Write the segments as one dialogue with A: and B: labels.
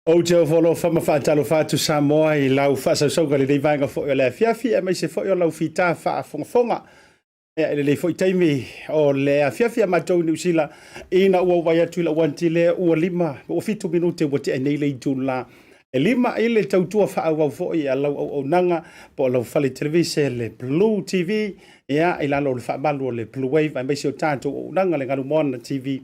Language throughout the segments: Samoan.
A: Ou te ofo alofa ma faatalofa atu Samoa i lau faasausauga i lenei vaega foi o le afiafi, aemaise foi o lau fita faafogafoga. Ia, i lenei foi taimi o le afiafi a matou i Niu Sila, ina ua ou vaai atu i lau uati lea ua 5, ua 7 minute ua tea nei le itula e 5 i le tautua faaauau foi a lau auaunaga po o lau fale televise le Blue TV, ia, i lalo o le faamalu o le Blue Wave, aemaise o tatou auaunaga le Galu Moana TV.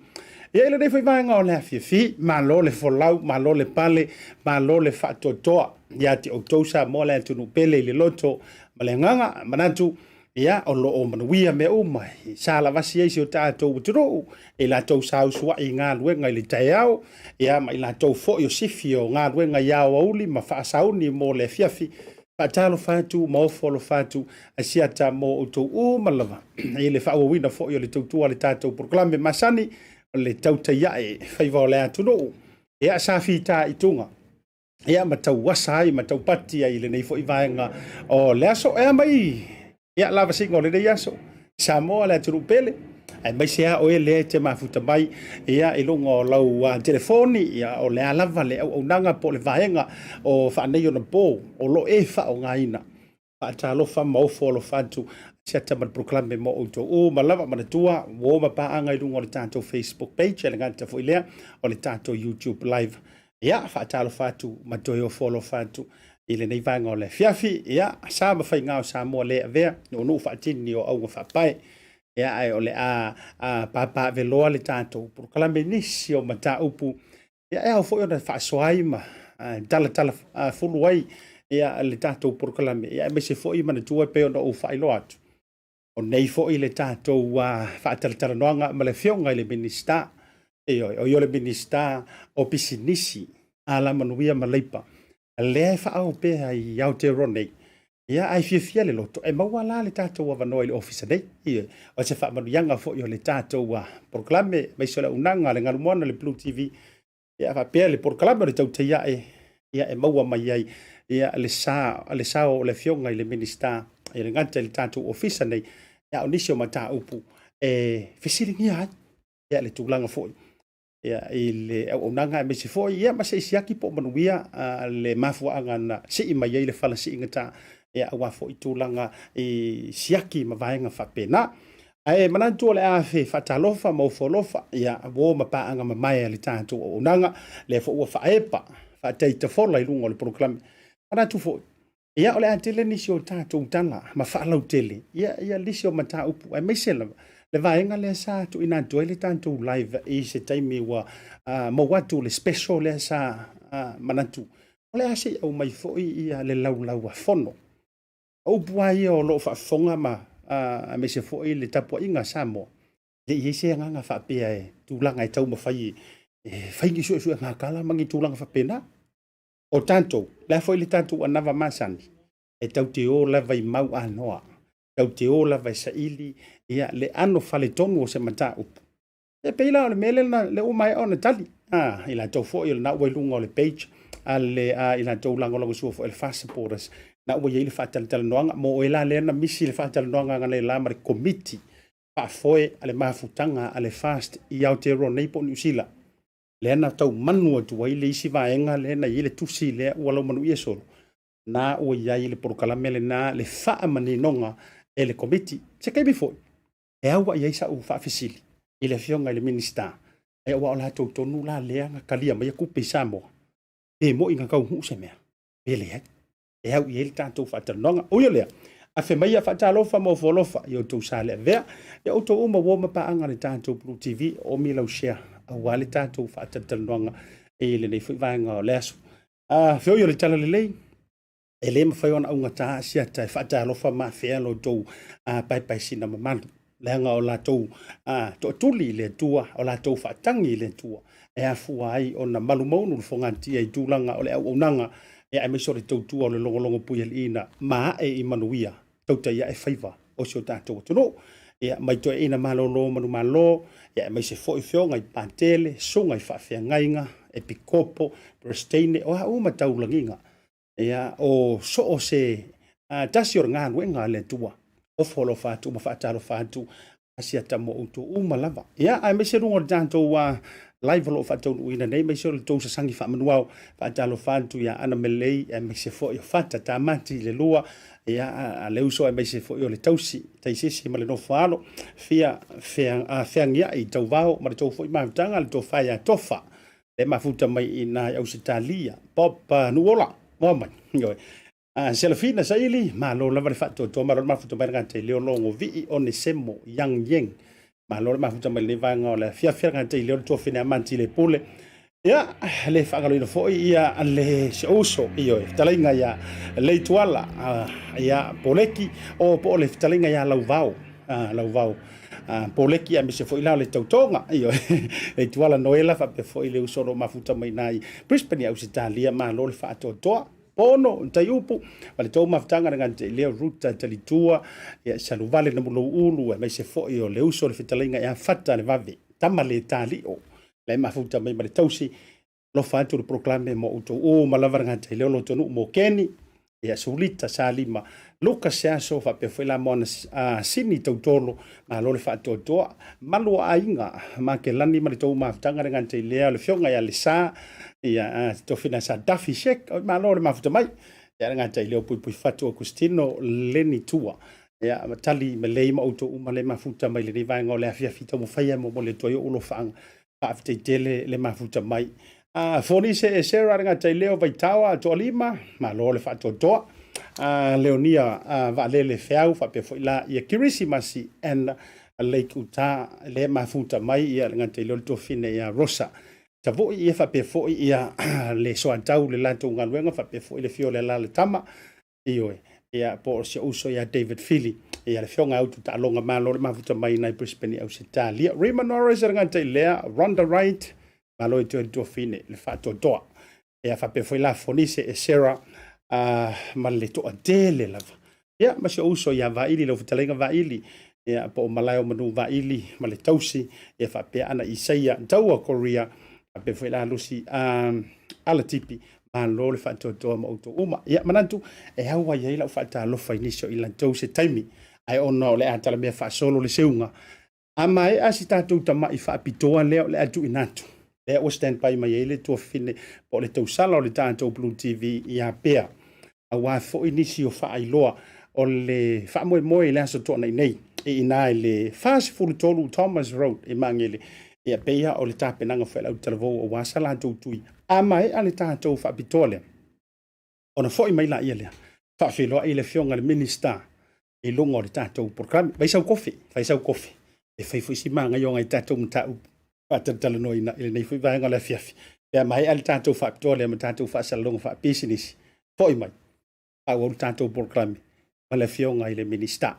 A: Ia, i lenei foi vaega o le afiafi, malo le folau, malo le pale, malo le faatoatoa ia te outou Samoa le atunuu pele i le loto ma le agaga manatu. Ia, o lo o manuia mea uma i salavasi ai si o tatou atunuu, i latou sa usuai i galuega i le taeao, ia, ma i latou foi o sifi o galuega i aoauli ma faasauni mo le afiafi. Faatalofa atu ma ofo alofa atu a siata mo outou uma lava i le faaauauina foi o le tautua a le tatou polokalame masani o le tautai ae faiva o le atunuu. Ia, sa fita i tuga. Ia, ma tauasa ai ma taupati ai i lenei foi vaega o le aso. Ea mai ia lavasiga o lenei aso, Samoa le atunuu pele, aemaise lava oe lea e te mafuta mai ia i luga o lau telefoni, ia o le a lava le auaunaga po o le vaega o faaneionapo o lo o e faaaogaina. Faatalofa ma ofo alofa atu siata ma le polokalame mo outou uma lava. Manatua ua ma paaga i luga o le tatou Facebook page, e le gata foi lea o le tatou YouTube live. Ia, faatalofa atu ma toe ofo alofa atu i lenei vaega o le afiafi. Ia, sa ma faiga o Samoa le avea nuunuu faatini o auga faapae. Ia, ae o le a papaaveloa le tatou polokalame i nisi o mataupu. Ia, e ao foi ona faasoa ai ma talatala fulu ai ia le tatou polokalame, ia aemaise foi manatua e pei ona ou faailoa atu, o nei foi le tatou faatalatalanoaga ma le Afioga i le Minisita, ioe, o ia o le Minisita o Pisinisi, Alamanuia ma Leipa, lea e faaoo pea i Aotearoa nei. Ia, ae fiafia le loto e maua la le tatou avanoa i le ofisa nei. Ioe, o se faamanuiaga foi o le tatou polokalame, aemaise o le auaunaga a le Galumoana, le Blue TV. Ia, faapea le polokalame o le tautai ae, ia, e maua mai ai ia le sa, le sao o le Afioga i le Minisita, e le gata i le tatou ofisa nei, a o nisi o mataupu e fesiligia ai ia le tulaga foi ia, i le auaunaga, aemaise foi ia, ma se i siaki po o manuia le mafuaaga na sii mai ai le fala siigata, ia, aua foi tulaga i siaki ma vaega faapena. Ae manatu o le a fe faatalofa ma ofo alofa, ia, uo ma paaga mamae a le tatou auaunaga, lea foi ua faaepa faataitafola i luga o le polokalame. Manatu foi, ia, o le a tele nisi o tatou tala ma faalautele ia, ia nisi o mataupu, aemaise lava le vaega lea sa tuuina atu ai le tatou live i se taimi ua maua atu le special lea sa manatu o le a se i aumai foi ia le laulau a fono. O upu lava ia o lo o faafofoga ma aemaise foi le tapuaiga a Samoa, e le i i ai se agaga faapea e tulaga e taumafai e fai ni suesuega tala ma ni tulaga faapena. O tatou, le a foi le tatou anava masani, e tatou te o lava i mau anoa, tatou te o lava e saili ia le ano faletonu o se mataupu. E pei la o le mea lea lea ua maea ona tali a i latou foi o lena ua i luga o le page a le a i latou lagolagosua foi le FAST supporters, na ua i ai le faatalatalanoaga mo oe la lea na misi le faatalanoaga analeila ma le komiti faafoe a le mafutaga a le FAST i Aotearoa nei po o Niu Sila, lea na tau manu atu ai le isi vaega lea na i ai le tusi lea ua laumanuia solo, na ua i ai le polokalame lena le faamaninoga e le komiti. Se taimi foi e au ai ai sa'u faafesili i le Afioga i le Minisita, aua o latou tonu la lea na talia maia tupe i Samoa, pe mo'i na taunuu se mea pe leai, e au i ai le tatou faatalanoaga. Ui o lea, afe maia faatalofa ma ofo alofa i outou sa le avea, ia outou uma ua ma paaga le tatou Blue TV, omi lau share aua le tatou faatalatalanoaga i lenei foi vaega o le aso. Feoi o le tala lelei, e le mafai ona augata siata e faatalofa ma afea lo outou paepaesina mamalu, leaga o latou toatuli i le Atua, o latou faatagi i le Atua, e afua ai ona malumaunu le fogatia i tulaga o le auaunaga, e aemaise o le tautua o le logologo puialiina ma ae i manuia tautai ae faiva o si o tatou atunuu. Ia, mai toeaiina malolo manumalo, ia aemaise foi feoga i Patele, susuga i faafeagaiga, epikopo, peresiteine, o a uma taulagiga. Ia, o so o se tasi o le galuega a le Atua, ofo alofa atu ma faatalofa atu asiata mo outou uma lava. Ia, aemaise luga o le tatou Live o lo o faataunuuina nei aemaise o le tou sasagi faamanuao. Faatalofa atu ia Ana Melei aemaise foi o Fata Tamati le lua ia a le uso aemaise foi o le tausi Taisese ma le nofo alo fia feagiai tauvao ma le tou foi mafutaga le tofa ia Tofa le mafuta mai i na i Ausetalia Bob Nuola moa mai. Ioe. Selafina Saili, malo lava le faatoatoa, malo le mafuta mai le gata i leo logo vii Onesemo Yang Yeng. Malo le mafuta mai lenei vaega o le afiafi le gata i leo le tuafine a Manti le pule. Ia, le faagaloina foi ia le si uso, ioe, fetalaiga ia Leituala, ia Poleki, o po o le fetalaiga ia Lauvao, Lauvao. Poleki aemaise foi la o le tautoga, ioe, Leituala Noela faapea foi le uso o lo o mafuta mai i Brisbane i Ausetalia, malo le faatoatoa. Pono, Taiupu, ma le tou mafutaga le gata i lea Ruta Talitua, ia Saluvale na mulou ulu, aemaise foi o le uso o le fetalaiga ia Fata le vave, tama le talio, le mafuta mai ma le tausi, lofa atu le polokalame mo outou uma lava le gata i lea o lotonuu mo Keni, ia Sulita Salima, Luka Seaso, faapea foi la mo ana sini tautolo, malo le faatoatoa, malu o aiga, Makelani ma le tou mafutaga le gata i lea o le fioga ia Lesa, ia tofina sa Duffy Shek, oi malo le mafuta mai, ia le gata i lea o Puipui Fatu Agustino Leni Tua, ia ma tali ma lei ma outou uma le mafuta mai lenei vaega o le afiafi taumafai mo mo le atu ai o ulofaanga, faafetai tele le mafuta mai. Fonise e Sarah le gata i lea o Vaitaoa Toalima, malo le faatoatoa. Leonia Vaalele Feau faapea foi la ia Kirisimasi and Lake Utah le mafuta mai ia le gata i lea o le tofine ia Rosa. Tavoi ia faapea foi ia le soatau le latou galuega faapea foi le fio o le alala tama. Ioe, ia po o si ou uso ia David Fili, ia le afioga ia Utu Taaloga, malo le mafuta mai nai Brisbane i Ausetalia. Rima Norris le gata i lea, Rhonda Wright, malo i toe tuafine le faatoatoa. Ia faapea foi la Fonise e Sarah ma le toatele lava. Ia ma si ou uso ia Vaili, lau fetalaiga Vaili, ia po o Malae o Manu Vaili ma le tausi, ia faapea ana Isaia Taua Korea, faapea foi la Lusi Alatipi, malo le faatoatoa ma outou uma. Ia manatu e au ai ai lau faatalofa i nisi o i latou se taimi, ae ona o le a talamea faasolo le seuga. A maea si tatou tama'i faapitoa lea o le a tuuina atu, lea ua stand by mai ai le tuafafine po o le tausala o le tatou Blue TV ia Pea, aua foi nisi o faailoa o le faamoemoe i le Aso Toonai nei i ina i le 43 Thomas Road i Magele. Ia pei o le tapenaga foi a le autalavou aua sa latou tui. A maea le tatou faapitoa lea, ona foi mai laia lea, faafeiloai le afioga i le Minisita i luga o le tatou polokalame. Fai sau kofi, fai sau kofi. E fai foi si magaioga i tatou mataupu faatalatalanoaina i lenei foi vaega o le afiafi. Pe a maea le tatou faapitoa lea ma tatou faasalalauga faapisinisi, foi mai, faaauau le tatou polokalame ma le afioga i le Minisita.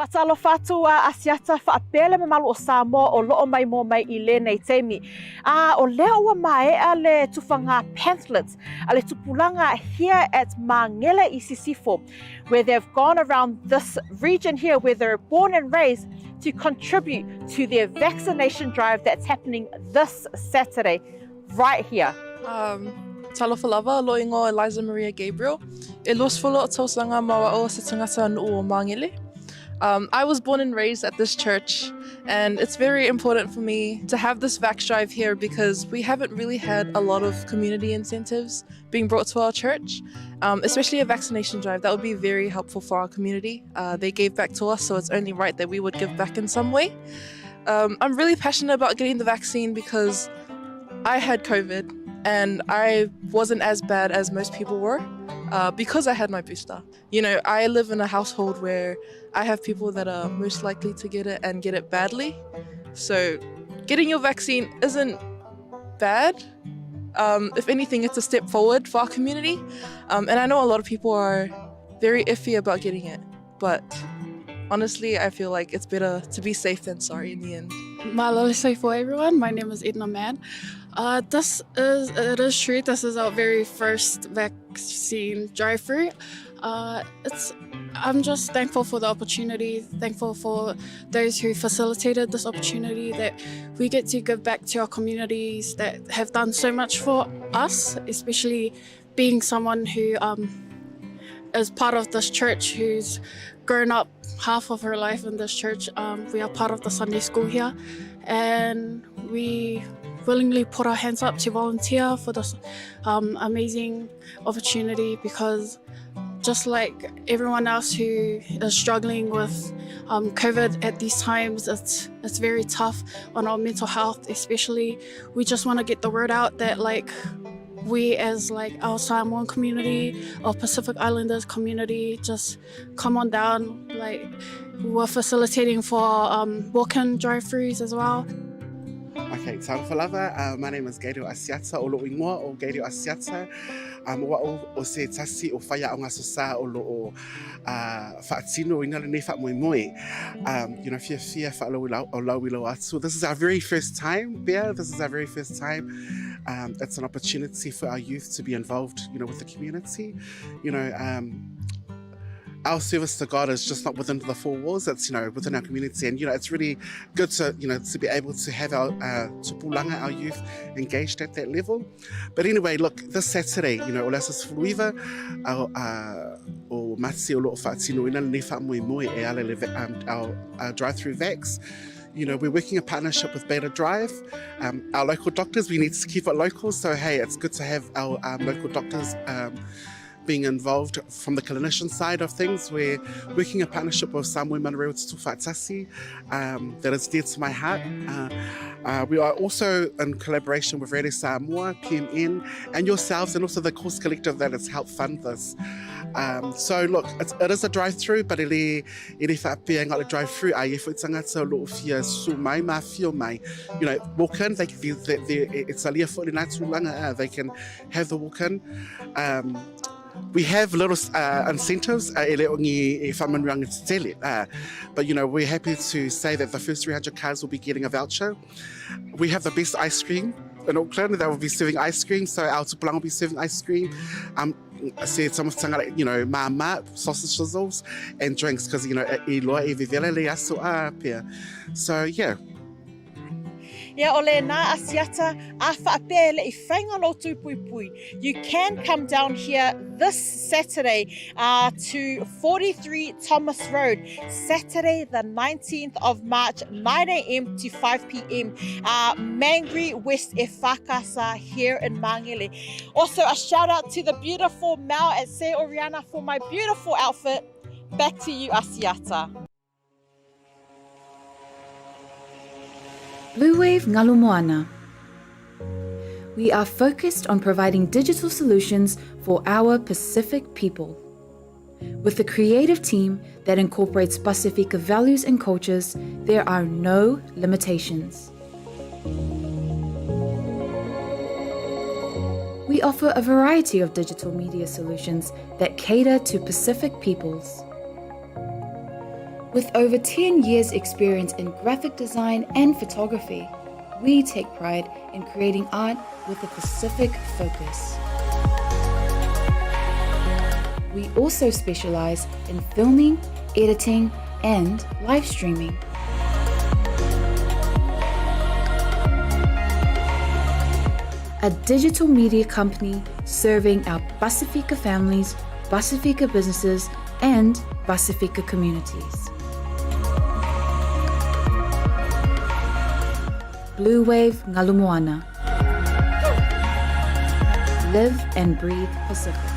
B: Faatalofa atu a Asiata faapea le mamalu o Samoa o loo maimoa mai i lenei taimi. A o lea ua maea le tufaga pamphlets a le tupulaga here at Magele i Sisifo, where they've gone around this region here where they're born and raised to contribute to their vaccination drive that's happening this Saturday right here.
C: Talofa lava, lou igoa Eliza Maria Gabriel. E 20 o tausaga ma o a'u o se tagata nu'u o Magele. I was born and raised at this church, and it's very important for me to have this vax drive here because we haven't really had a lot of community incentives being brought to our church, especially a vaccination drive. That would be very helpful for our community. They gave back to us, so it's only right that we would give back in some way. I'm really passionate about getting the vaccine because I had COVID and I wasn't as bad as most people were because I had my booster. I live in a household where I have people that are most likely to get it and get it badly. So getting your vaccine isn't bad. If anything, it's a step forward for our community. And I know a lot of people are very iffy about getting it, but honestly, I feel like it's better to be safe than sorry in the end.
D: Malo le soifua, everyone. My name is Edna Mann. This is it is true. This is our very first vaccine drive-through. It's I'm just thankful for the opportunity. Thankful for those who facilitated this opportunity that we get to give back to our communities that have done so much for us, especially being someone who is part of this church, who's grown up half of her life in this church. We are part of the Sunday school here, and we willingly put our hands up to volunteer for this um, amazing opportunity because just like everyone else who is struggling with um, COVID at these times, it's it's very tough on our mental health, especially. We just want to get the word out that like we as like our Samoan community or Pacific Islanders community just come on down. Like we're facilitating for um, walk-in drive-throughs as well.
E: Okay, talofa lava, uh, my name is Gabriel Asiata, o loo ingoa o Gabriel Asiata, um, wa o, o se tasi o whaia o ngā sosa o loo uh, whaatino ina le nei whaamoemoe. Um, you know, fia fia whaalau o lau i atu. This is our very first time, Bea, this is our very first time. Um, it's an opportunity for our youth to be involved, you know, with the community. You know, um, our service to God is just not within the four walls. It's, you know, within our community. And, you know, it's really good to, you know, to be able to have our uh, tupulanga, our youth engaged at that level. But anyway, look, this Saturday, you know, o le aso sefuluiva, o, uh, o mati o loo whaatino ina le wha moe moe e ala le, um, our, our drive-through vax. You know, we're working in partnership with Beta Drive. Um, our local doctors, we need to keep it local. So, hey, it's good to have our um, local doctors um, being involved from the clinician side of things. We're working in partnership with Samoa Manurewa Tutufatasi, um, that is dear to my heart. Uh, uh, we are also in collaboration with Radio Samoa, PMN, and yourselves, and also the Course Collective that has helped fund this. Um, so look, it's, it is a drive-through, but ele, ele whaapea ngā le drive-through, a e tangata lo fia su mai ma fio mai. You know, walk in, they, they, they, they, it's a lia fo le nā they can have the walk in. Um, we have little uh, incentives uh, e le ongi e whamanuanga te tele. Uh, but, you know, we're happy to say that the first 300 cars will be getting a voucher. We have the best ice cream in Auckland. They will be serving ice cream. So our tupulanga will be serving ice cream. Um, se some of tanga, you know, mama, sausage sizzles and drinks because, you know, e loa e vivele le aso a pia. So, yeah.
B: Ia o lena Asiata, a whaapea e le i whainga lo tūpuipui. You can come down here this Saturday uh, to 43 Thomas Road, Saturday the 19th of March, 9am to 5pm, uh, Mangere West Efakasa here in Mangere. Also, a shout out to the beautiful Mel at Se Oriana for my beautiful outfit. Back to you, Asiata.
F: Bluewave Ngalu We are focused on providing digital solutions for our Pacific people. With a creative team that incorporates Pasifika values and cultures, there are no limitations. We offer a variety of digital media solutions that cater to Pacific peoples. With over 10 years' experience in graphic design and photography, we take pride in creating art with a Pacific focus. We also specialize in filming, editing, and live streaming. A digital media company serving our Pasifika families, Pasifika businesses, and Pasifika communities. Blue Wave Ngalu Moana. Live and breathe Pacific.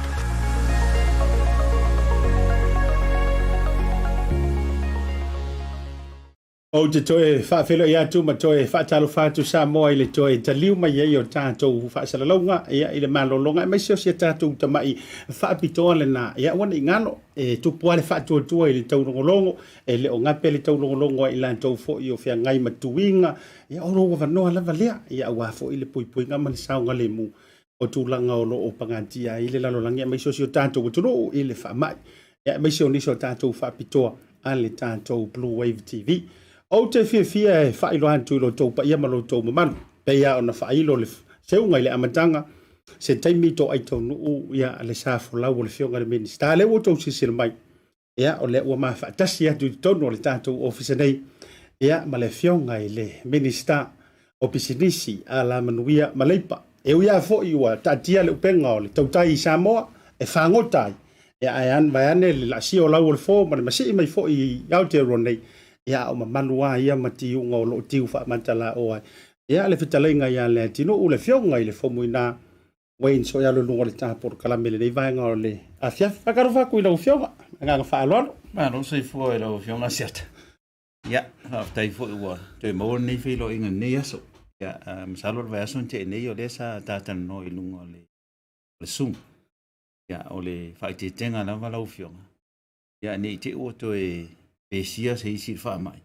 A: Ou te toe faafeiloai atu ma toe faatalofa atu Samoa i le toe taliu mai ai o tatou faasalalauga ia i le malologa aemaise o si a tatou tamai faapitoa lena ia aua ne i galo e tupu lava le faatuatua i le taulogologo e le o gape le taulogologo a i latou foi o feagai ma tuiga ia o lou avanoa lava lea ia aua foi le puipuiga ma le saogalemu o tulaga o lo o pagatia ai le lalolagi aemaise o si o tatou atunuu i le faamai, ia aemaise o nisi o tatou faapitoa a le tatou Blue Wave TV. Ou te fiafia e faailoa atu i lo outou paia ma lo outou mamalu, pei lava ona faailo le seuga i le amataga, se taimi toai taunuu ia le sa folau o le Afioga i le Minisita. Lea ua outou silasila mai, Ia, o lea ua ma faatasi atu i totonu o le tatou ofisa nei, ia, ma le Afioga i le Minisita o Pisinisi, Alamanuia ma Leipa. E ui lava foi ua taatia le upega o le tautai i Samoa e fagota ai, ia, ae an, vaeane le laasia o lau o le fo ma le masii mai foi i Aotearoa nei, ia, a o mamalu lava ia ma tiuga o lo o tiu faamata la oa ai. Ia, le fetalaiga ia Leatinuu, le Afioga i le Fomuina Wayne Soialo i luga o le ta polokalame i lenei vaega o le afiafi. Faatalofa atu i lau Afioga, agaga faaaloalo.
G: Malo soifua i lau Afioga Asiata. Ia, faafetai foi ua toe maua lenei feiloaiga i lenei aso. Ia, masalo o le vaiaso na tea nei o lea sa ta talanoa i luga o le, o le Zoom. Ia, o le faaeteetega lava lau Afioga. Ia, ne i te i ua toe pesia se isi i le faamai.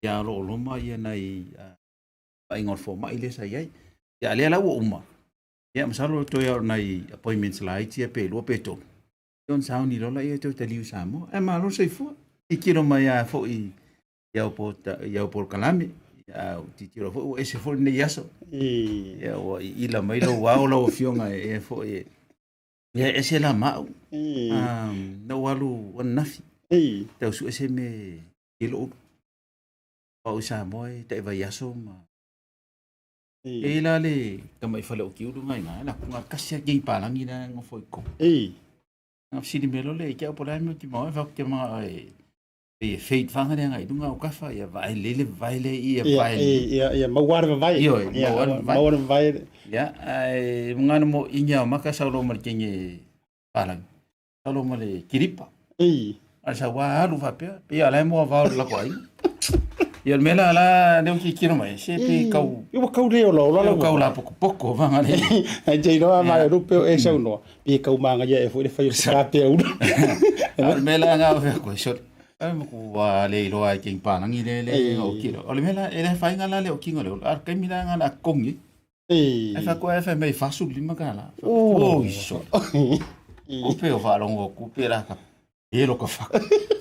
G: Ia, o lo o loma ia nai vaaiga o le fomai lea sa i ai. Ia, a lea la ua uma, ia, masalo toe o nai appointments laiti ia pe 2 pe 3. Ia ona sauni loa lea toe taliu i Samoa. Ae malo le soifua. Tilotilo mai lava foi i au, i au polokalame. Ia, tilotilo foi ua ese foi lenei aso. Ia, ua iila mai lou ao lau afioga e foi. Ia, ese la ma au. Na ou alu ananafi. Tau sue se mea i lou au i Samoa e tai vaiaso ma E la le tamai fale o Kiulu ngai na, la kunga kasi a kei palangi la ngofo i ko. Nga sili me lole i kia po la me ti mau fa ke ma e e feit fanga le ngai lunga o kafa ia vai le le vai le ia vai.
A: Ia ia mau ar vai.
G: Ia mau ar
A: vai. Mau ar vai.
G: Ia ai ngana mo inya o maka saulo ma kenge palangi. Talo ma le kiripa.
A: Ei.
G: A sa wa alu faapea, pe ia la mo vao la ko ai. Ia le mea la la leo ki kiro mai, se pe kau.
A: Ua kau leo la
G: la kau la poko poko vanga le.
A: Ai te iloa ma rupe o e sau noa. Pe kau manga ia e foi le fai o se kape au.
G: A le mea la nga o ko so. Ai mo ku wa le iloa ai king palangi le le o kiro. O le mea la e le whainga la le o kinga le. A kai mina nga la kongi.
A: Ei.
G: E fa koe e mei fasu lima ka la. Oh, iso. Kupe o whaalongo kupe la ka. E lo ka fa.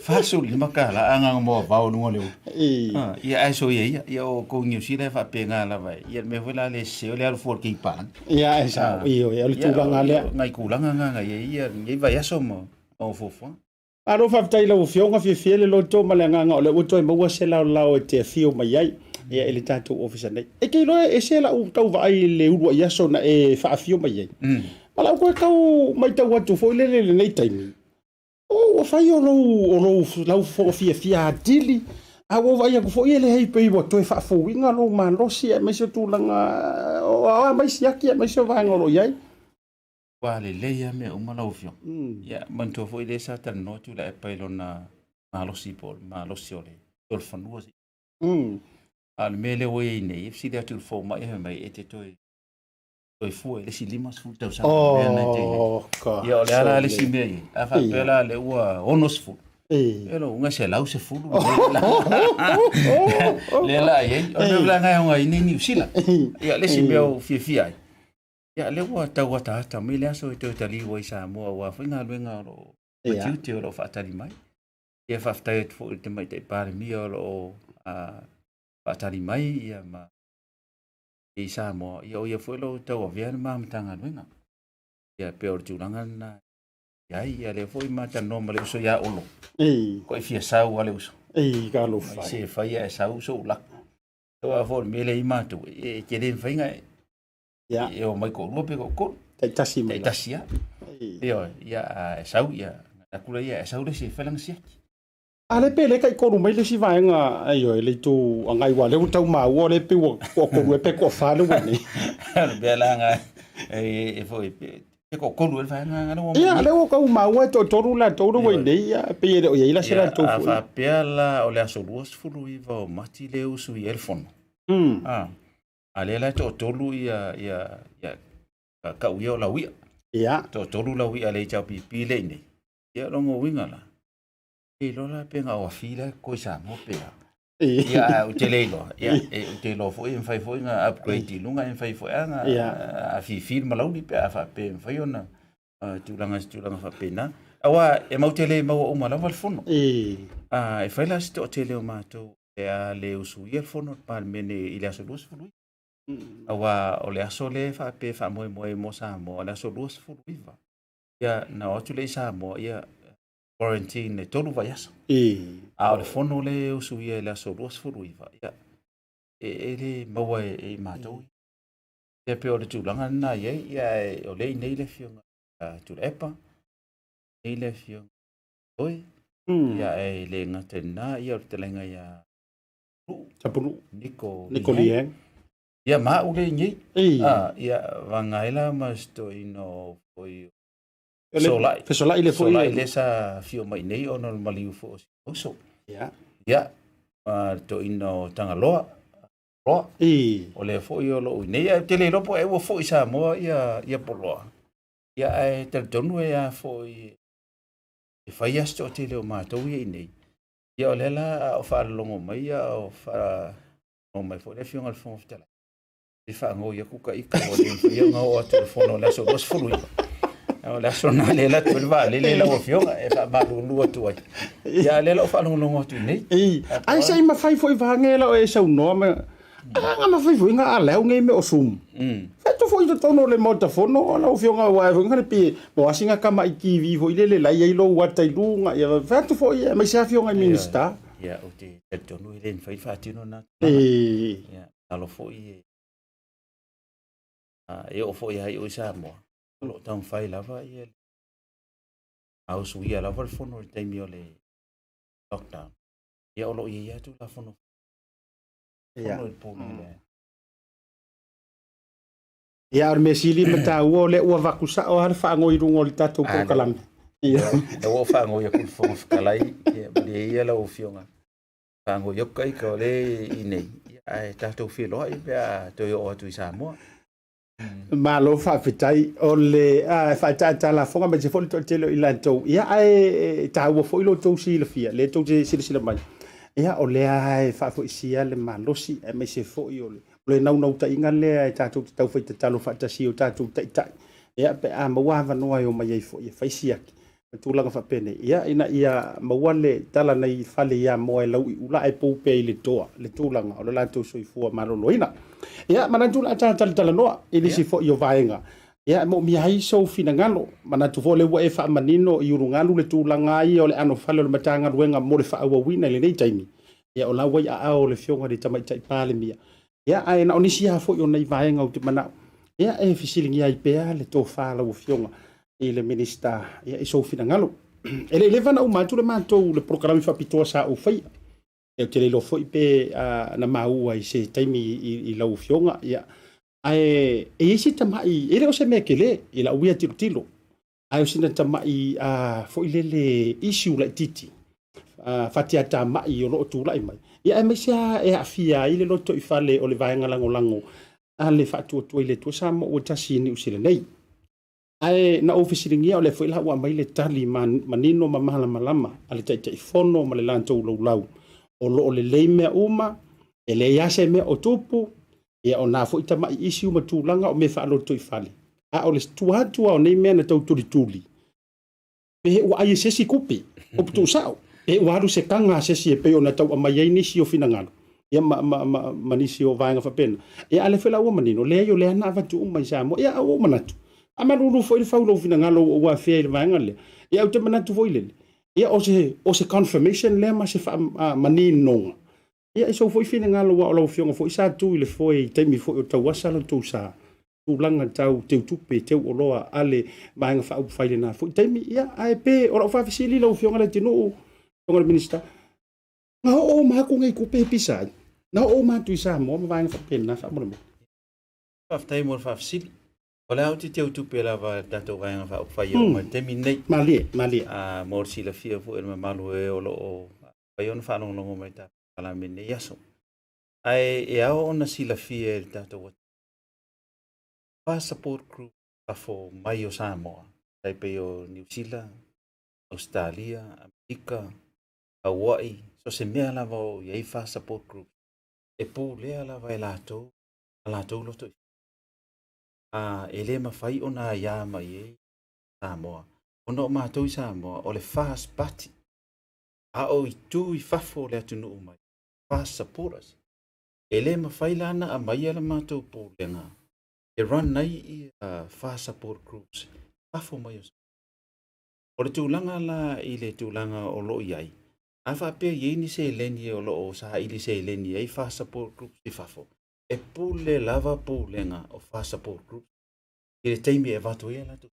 G: Fasu lima ka la anga mo vao lunga leo.
A: Ei.
G: Ah, ia ai so ia ia ia o ko ngiu sila fa pe nga la vai. Ia me foi la le se o le alu for ki pa.
A: Ia e sa i o le tulaga lea.
G: Ngai kulanga nga nga ia ia ngai vai aso mo o fofo.
A: Malo faafetai i lau Afioga, fiafia le loto ma le agaga o lea ua toe maua se laolao e te afio mai ai ia i le tatou ofisa nei. E te iloa e ese lau tau vaai i le uluai aso na e faafio mai ai. Ma lau koe tau matau atu foi lele i lenei taimi, o ua fai o lou, o lou, lau fiafia atili, a ua ou vaai atu foi e leai pei ua toe faafouina lou malosi aemaise o tulaga o a mai siaki aemaise o vaega o lo o i ai.
G: Ua lelei lava mea uma lau Afioga. Ia, manatua foi lea sa talanoa Tuilaepa i lona malosi po o le malosi o le solofanua. A o le mea lea ua i ai nei, e fesili atu i le fomai, fai mai e te toe soifua i le isi 50 tausaga.
A: Oh,
G: Mea na te i ai.
A: God.
G: Ia, o le a la le isi mea i ai. A faapea la lea ua 60.
A: Ei.
G: E lou uga 110. Lea la i ai. O le mea la ngai o ngai nei Niu Sila. Ia, le isi mea o fiafia ai. Ia, lea ua tau ataata mai le aso e toe taliu ai Samoa aua foi galuega o lo o tiute o lo o faatali mai. Ia, faafetai atu foi i le Tamaitai Palemia o lo o faatali mai ia ma i Samoa. Ia, o ia foi o lo o tauavea le ma Matagaluega. Ia, pei o le tulaga lena i ai. Ia, lea foi ma talanoa ma le uso ia Olo. Ko e fia sau a le uso.
A: Ei, talofa.
G: Mai se fai e sau sou lako. Aua foi o le mea lea i matou, e tele mafai ona
A: Ia.
G: E o mai toalua pe toatolu.
A: Taitasi mai.
G: Taitasi lava. Ioe, ia a e sau ia, aku lea ia e sau le isi e fai lana siaki.
A: A le pe le taitolu mai le isi vaega, ioe, le itu agai aua o lea ua tau maua o lea pei ua toatolu ea pe toafa lea ua i nei.
G: O le mea la lena e foi pe toatolu ea le vaega lena ua
A: Ia, lea ua tau maua e toatolu latou lea ua i nei, ia pei e le o i ai la se latou
G: foi.
A: A
G: faapea la o le aso 29 o Mati lea e usu i ai le fono. A lea la e toatolu ia ia ia kau ia o lau ia.
A: Ia.
G: Toatolu lau ia le HRPP le i nei. Ia longa uiga la. E iloa la pe na o afi la koi Samoa pe a. Ia a ou te le iloa. Ia e ou te iloa foi e mafai foi na upgrade i luga e mafai foi a na afifi le malauli pe a faapea e mafai ona tulaga se tulaga faapena. Aua e matou te le maua uma lava le fono. E fai la se toatele o matou e a le usuia le fono a le Palemene i le aso 29. Aua o le aso lea e faapea e faamoemoe mo Samoa, o le aso 29. Ia, na o atu lea i Samoa, ia, quarantine e 3 vaiaso. A o le fono lea e usuia i le aso 29, ia, e le maua e i matou. Ia, pei o le tulaga lena e i ai, ia, o lea e i inei le Afioga ia Tuilaepa, i inei le Afioga Toi, ia e le gata i lena, ia o le fetalaiga ia
A: Tapunuu,
G: Niko
A: Niko Liang.
G: Ia ma au le nei. Ah, ia vanga ai la ma se toeaina o foi Fesolai.
A: Fesolai le foi.
G: Fesolai le sa fio mai nei ona o le maliu foi o si uso.
A: Ia.
G: Ia, ma le toeaina o Tagaloa. Poloa.
A: I.
G: O lea foi o loo i nei. Ae ou te le iloa po o ai ua foi i Samoa ia, ia Poloa. Ia ae talitonu e a foi e fai lava se toatele o matou ia i nei. Ia o lea la a o faalologo mai a o faalogo mai foi le Afioga i le Fofoga Fetalai, e faagoi atu ka ika ua le mafai ona oo atu i le fono i le aso 29. O le aso lena lea e alu atu ai le vaalele lau Afioga e faamalulu atu ai. Ia a o lea la ua faalogologo atu i nei.
A: Ei, ai se i mafai foi vaega la o e saunoa ma Aga mafai foi nga alau nei me o Zoom. Feto foi i totonu o le Maota Fono o lau Afioga aua e foi nga le pe mo asi nga kama i TV foi lele lai ai lou ata i luga ia feto foi aemaise Afioga i Minista.
G: Ia, ou te talitonu e le mafai ona faatino lena tulaga. Ia, masalo foi e e oo foi lava i o i Samoa, o lo o taumafai lava ia a usuia lava le fono i le taimi o le lockdown. Ia o lo o i ai lava Tulafono Fono i le po nei lea.
A: Ia, o le mea sili ma taua o lea ua avatu sao lava le faanoi i luga o le tatou polokalame.
G: Ia. Lea ua ou faanoi atu i le Fofoga Fetalai, ia malie ia lau Afioga, faanoi atu ka ita o lea i inei, ia, ae tatou feiloai pe a toe oo atu i Samoa.
A: Malo faafetai. O le faaitaita lafoga aemaise foi le toatele o i latou. Ia, ae taua foi lo outou silafia, lea tou te silasila mai. Ia, o lea e faafoisia le malosi, aemaise foi o le naunautaiga lea e tatou te taufai tatalo faatasi i o tatou taitai. Ia, pe a maua avanoa e omai ai foi e fai siaki ma tulaga faapenei, ia, ina ia maua le tala nei fale i Amoa e lau i ula ae pou pea i le toa le tulaga o le latou soifua maloloina. Ia, manatu o le a ta talatalanoa i nisi foi o vaega, ia, e moomia ai sou finagalo. Manatu foi o lea ua e faamanino i ulugalu le tulaga ia o le anofale o le Matagaluega mo le faaauauina i lenei taimi. Ia, o la ua i aao o le Afioga i le Tamaitai Palemia. Ia, ae na o nisi lava foi o nai vaega ou te manao, ia, e fesiligia ai pea le tofa a lau Afioga i le Minisita, ia, i sou finagalo. E le i leva ona uma atu le matou le polokalame faapitoa sa ou faia. Ia, ou te le iloa foi pe na maua i se taimi i lau Afioga, ia, ae e i ai se tamai, e le o se mea tele i lau ia tilotilo, Ae o sina tamai foi lele issue laitiiti fatiatamai o lo o tulai mai, ia aemaise lava e aafia ai le lotoifale o le Vaega Lagolago a le Faatuatua i le Atua Samoa ua tasi i Niu Sila nei. Ae na ou fesiligia o lea foi la ua aumai le tali manino ma malamalama a le Taitaifono ma le latou laulau, o lo o lelei mea uma, e leai lava se mea o tupu, Ia, o nā foi tama'i isi uma tulaga o mea faalotoifale, a o le tua atu lava o nei mea na tau tulituli, pe ua ai e se isi tupe, upu tuusao, pe ua alu se taga a se isi e pei ona tau aumai ai nisi o finagalo, ia ma, ma, ma, ma nisi o vaega faapena. Ia, a o lea foi la ua manino, leai o lea na avatu uma i Samoa. Ia, a ua ou manatu, faamalulu foi le fau i lou finagalo ua ou afea i le vaega lea. Ia, ou te manatu foi lele, ia, o se, o se confirmation lea ma se faamaninoga Ia, i sou foi finagalo, aua o lau Afioga foi sa tu i le foe i taimi foi o tauasa lo tou sa, tulaga tau teutupe, teu oloa a le Vaega Faaupufai i lena foi taimi. Ia, ae pe o lau faafesili lau Afioga Leatinuu, Afioga i le Minisita, na oo uma atu nei tupe e pisa ai? Na oo uma atu i Samoa ma vaega faapena faamolemole?
G: Faafetai mo le faafesili. O le a ou te teutupe lava i le tatou Vaega Faaupufai e oo mai i le taimi lenei.
A: Malie, malie.
G: Mo le silafia foi e le mamalu e o lo o mafai ona faalogologo mai i le tatou polokalame i lenei aso. Ae e ao ona silafia e le tatou atunuu, fa support group fafo mai o Samoa, tai pei o Niu Sila, Ausetalia, Amerika, Haua'i, so se mea lava o i ai fa support group, e pulea lava e latou a latou loto i a e le mafai ona aiā mai ai Samoa, ona o matou i Samoa o le FAST Party, a o itu i fafo o le atunuu mai, FAST supporters. E le mafai la ona aumaia le matou pulega e run ai ia FAST support groups fafo mai o Samoa. O le tulaga la i le tulaga o lo o i ai, a faapea e i ai ni seleni o lo o saili seleni ai FAST support groups i fafo, e pule lava pulega o FAST support groups i le taimi e avatu ai a latou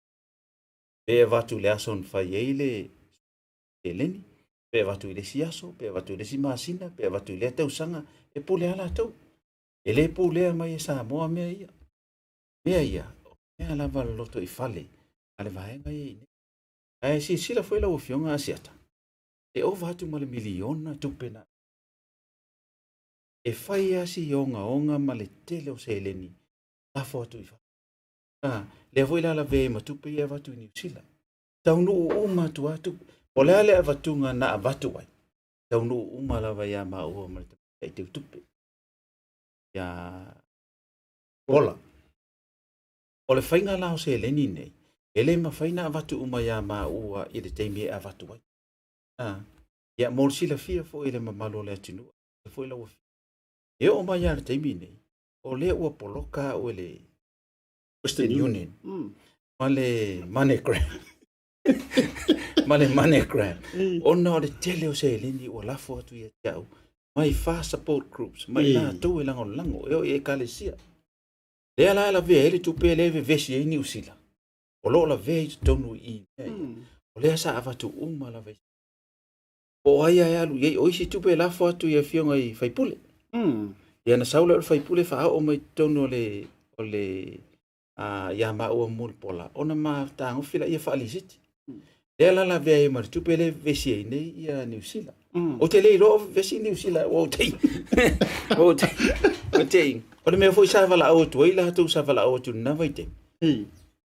G: pe avatu i le aso na fai ai le seleni, pe avatu i le isi aso, pe avatu i le isi masina, pe avatu i lea tausaga, e pule lava latou. E le pulea mai e Samoa mea ia. Mea ia, o mea lava le loto i fale a le vaega ia i nei. Ae silasila foi lau Afioga Asiata, e ova atu ma le miliona tupe na e fai lava si ogaoga ma le tele o seleni lafo atu i fafo. A, lea foi la lavea ai ma tupe ia e avatu i Niu Sila. Taunuu uma atu lava tupe. O le a le avatuga na avatu ai? Taunuu uma lava ia maua ma le tamaitai teutupe. Ia Ola. O le faiga la o seleni nei, e le mafai na avatu uma ia maua i le taimi e avatu ai. A, ia mo le silafia foi e le mamalu o le atunuu, e foi lau afioga. E oo mai lava i le taimi nei, o lea ua poloka au e le Western Union ma le MoneyGram. ma le MoneyGram. Ona o le tele o seleni ua lafo atu ia te au mai fa support groups, mai latou e lagolago, e oo i ekalesia. Lea la e lavea ai le tupe lea e vevesi ai Niu Sila, o lo o lavea i totonu i i mea ia. O lea sa avatu uma lava i Po o ai e alu i ai, o isi tupe e lafo atu i afioga i faipule. Ia na sau lea o le faipule faaoo mai totonu o le, o le a, ia maua Mulipola, ona ma tagofi laia faalisiti. Lea la lavea ai ma le tupe lea e vevesi ai nei ia Niu Sila. Ou te le iloa o vevesi Niu Sila, ua ou tei. Ua ou tei. Ua tei. O le mea foi sa valaau atu ai latou sa valaau atu i lena vaitaimi.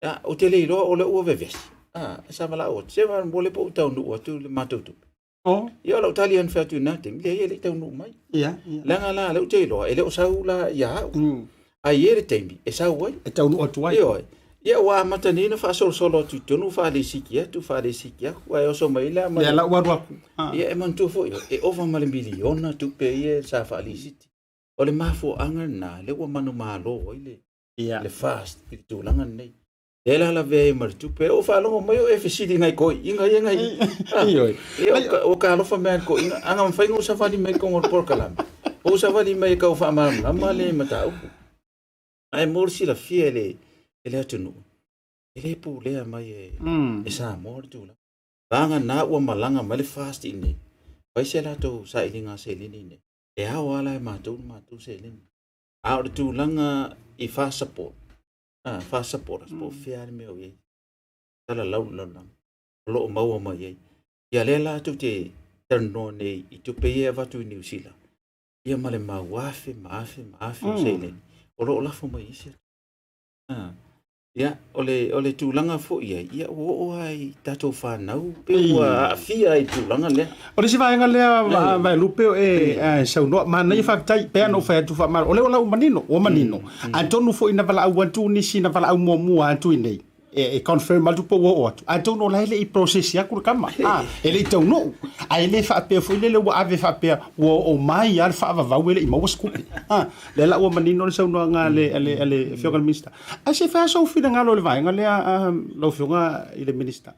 G: A, ou te le iloa o lea ua vevesi. A, sa valaau atu. Se mo le po o taunuu atu le matou tupe.
A: Oh.
G: Ia o lau tali ane fai atu i lena taimi, leai e le i taunuu mai.
A: Ia, ia.
G: Leaga la, lea ou te iloa, e le o sau la ia au. Ae i ai le taimi e sau ai.
A: E taunuu atu ai.
G: Ioe. Ia ua amata nei ona faasolosolo atu i totonu, faalesiki atu, faalesiki atu, ae oso mai la
A: ma... Ia la ua alu atu.
G: Ah. Ia e manatua foi, e ova ma le miliona tupe ia sa faalisiti. O le mafuaaga lena, lea ua manumalo ai le,
A: Ia.
G: le FAST i le tulaga lenei. Lea la lavea ai ma le tupe. O faalogo mai o e fesili ngai koiina ia ngai.
A: Ioe.
G: Ia o ka alofa mai le koiina. Anga mafai ona ou savali mai i totonu o le polokalame. O ou savali mai e tau faamalamalama le mataupu. Ae mo le silafia e le, e le atunuu, e le pulea mai e, e Samoa le tulaga. Vagana ua malaga mai le FAST i inei, fai se latou sailiga seleni i inei. E ao lava la e matou le matou seleni. A o le tulaga i FAST support, ah, FAST supporters, po o fea le mea o i ai. Salalau le lalolagi, o lo o maua mai ai. Ia lea la tou te talanoa nei i tupe ia e avatu i Niu Sila, ia ma le mau afe ma afe ma afe o seleni, o lo o lafo mai i isi atu. Ah, ia, o le, o le tulaga foi i ai, ia ua oo lava i tatou fanau, pe ua aafia i le tulaga lea.
A: O le isi vaega lea Vaelupe o e saunoa, manaia faafetai, pei lava ona ou fai atu faamalo, o lea ua lau manino, ua manino. Atonu foi na valaau atu nisi na valaau muamua atu i inei, e confirm atu po ua oo atu, atonu o la e le i process atu le tama, a, e le i taunuu. Ae le faapea foi lele ua ave faapea ua oo mai lava le faavavau e le i maua se tupe. A, lea la ua manino le saunoaga a le, a le, a le Afioga i le Minisita. Ae se i fai lava sou finagalo i le vaega lea, lau Afioga i le Minisita,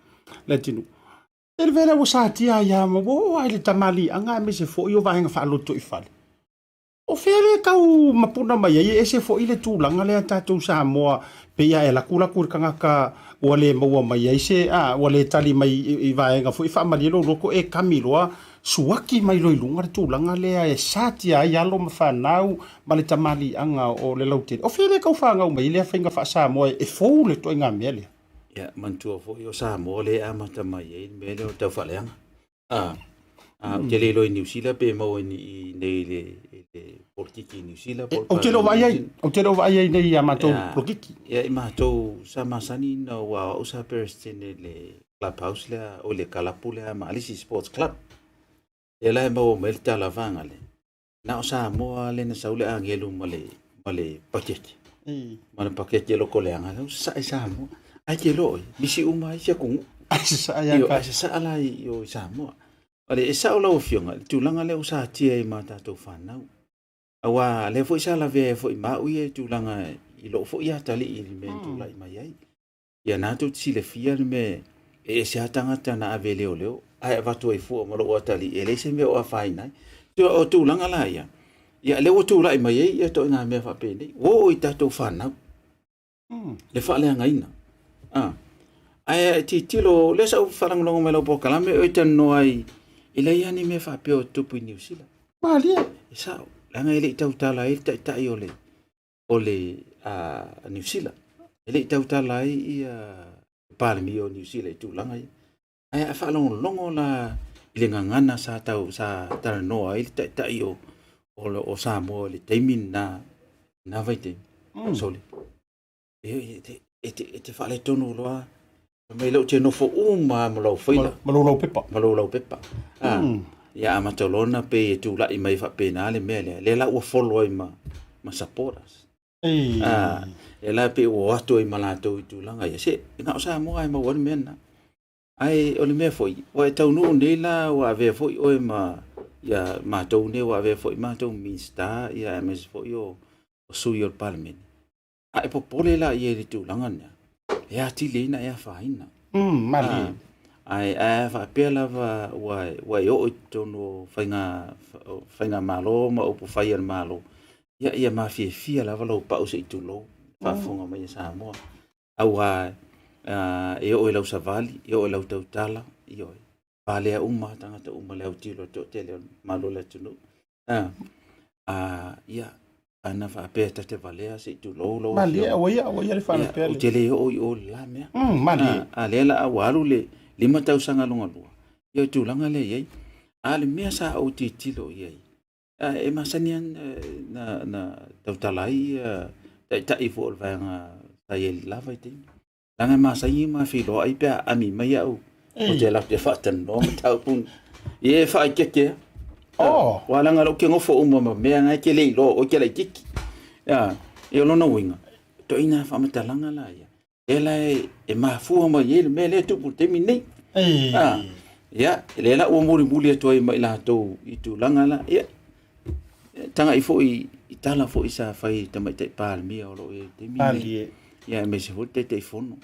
A: Leatinuu. E le vele ua satia ai lava ma ua oo lava i le tamaliiaga aemaise foi o vaega faalotoifale. O fea lea e tau mapuna mai ai e ese foi le tulaga lea tatou Samoa pei lava e lakulaku i le tagata ua le maua mai ai se, a, ua le tali mai i vaega foi faamalie lou loto e kami loa suaki mai loa i luga le tulaga lea e satia ai alo ma fanau ma le tamaliiaga o le lautele. O fea lea e tau fanau mai ai lea faiga faa-Samoa e fou le ituaiga mea lea?
G: Ia, manatua foi o Samoa lea e amata mai ai le mea lea o le taufaaleaga. A, a, ou te le iloa i Niu Sila pe maua i nei i le, i le polokiki i Niu Sila.
A: Po Ou te le o vaai ai, ou te le o vaai ai nei i a matou polokiki.
G: Ia, i matou sa masani ina ua au sa peresetene i le clubhouse lea, o le kalapu lea ma Alisi Sports Club. Lea la e maua mai le tala vaga lea. Na o Samoa lea na sau le agelu ma le, ma le pakeke. Ma le pakeke lokoleaga, lau sasae Samoa. Ae te iloa oe, misi uma ai si atunuu.
A: Ai sasae ia
G: ka. Ai sasaa la i o i Samoa. O le, e sao lau afioga, le tulaga lea ua satia ai ma tatou fanau. Aua lea foi sa lavea ai foi ma au ia i tulaga i lou foi atalii i le mea na tulai mai ai. Ia na tou te silafia le mea e ese lava tagata na ave e leoleo ae avatu ai fua ma lou atalii e leai se mea o afaina ai. O tulaga la ia, ia lea ua tulai mai ai ia ituaiga mea faapenei, ua oo i tatou fanau le faaleagaina. Ah. Ae tilotilo, lea sa ou faalogologo mai i lau polokalame o e talanoa ai, e leai lava ni mea faapea o tupu i Niu Sila.
A: Malie.
G: E sao. Leaga e le i tautala ai le taitai o le o le Niu Sila. E le i tautala ai ia Palemia o Niu Sila i tulaga ia. Ae a faalogologo la i le gagana sa tau sa talanoa ai le taitai o o, o Samoa i le taimi lena, lena vaitaimi. Sole. E, e, e, te, e te faaletonu loa. Fai mai lea ou te nofo uma lava ma lau faila.
A: Ma lou laupepa.
G: Ma lou laupepa. Ah, Ia amata loa ona pei e tulai mai faapena le mea lea. Lea la ua follow ai ma, ma supporters.
A: Ei.
G: Ah, lea la pei ua o atu ai ma latou i tulaga ia. Se, na o Samoa e maua ai le mea lena. Ae o le mea foi, ua e taunuu nei la ua avea foi oe ma ia matou nei ua avea foi matou Minisita ia aemaise foi o, o sui o le Palemene. A e popole la i ai i le tulaga lea, e atili ai ona e afaina.
A: Malie.
G: Ae a faapea lava ua, ua e oo i totonu o faiga, faigamalo ma upufai a le Malo, ia, ia mafiafia lava lou pau se i tulou, faafofoga mai a Samoa. Aua e oo i lau savali, e oo i lau tautala, ioe, valea uma tagata uma le autilo le toatele o le malo o le atunuu. Ia, ana faapea ta te valea se i tulou lau
A: Malie, aua ia, aua ia le faalupea.
G: Ou te le oo i o i le la mea.
A: Malie.
G: A lea la ua alu le 5 tausaga lona lua, ia o le tulaga lea e i ai. A o le mea sa ou tilotilo i ai, e masani lava na tautala ai taitai foi o le vaega sa i ai i le la vaitaimi. Leaga e masani ma feiloai pe a ami mai au, ou te alu atu e faatalanoa mataupu. Ia e faaeteete lava.
A: Oh.
G: Aua leaga o lea ou te nofo uma ma mea na e te le iloa o oe e te laitiiti. Ia, o lona uiga, ituaiga faamatalaga la ia, lea la e mafua mai ai le mea lea e tupu i le taimi lenei. Ia, lea la ua mulimuli atu ai ma i latou i tulaga la, ia, tagai foi i tala foi sa fai i le Tamaitai Palemia o lo o i ai i le taimi lenei. Ia aemaise foi le Taitaifono.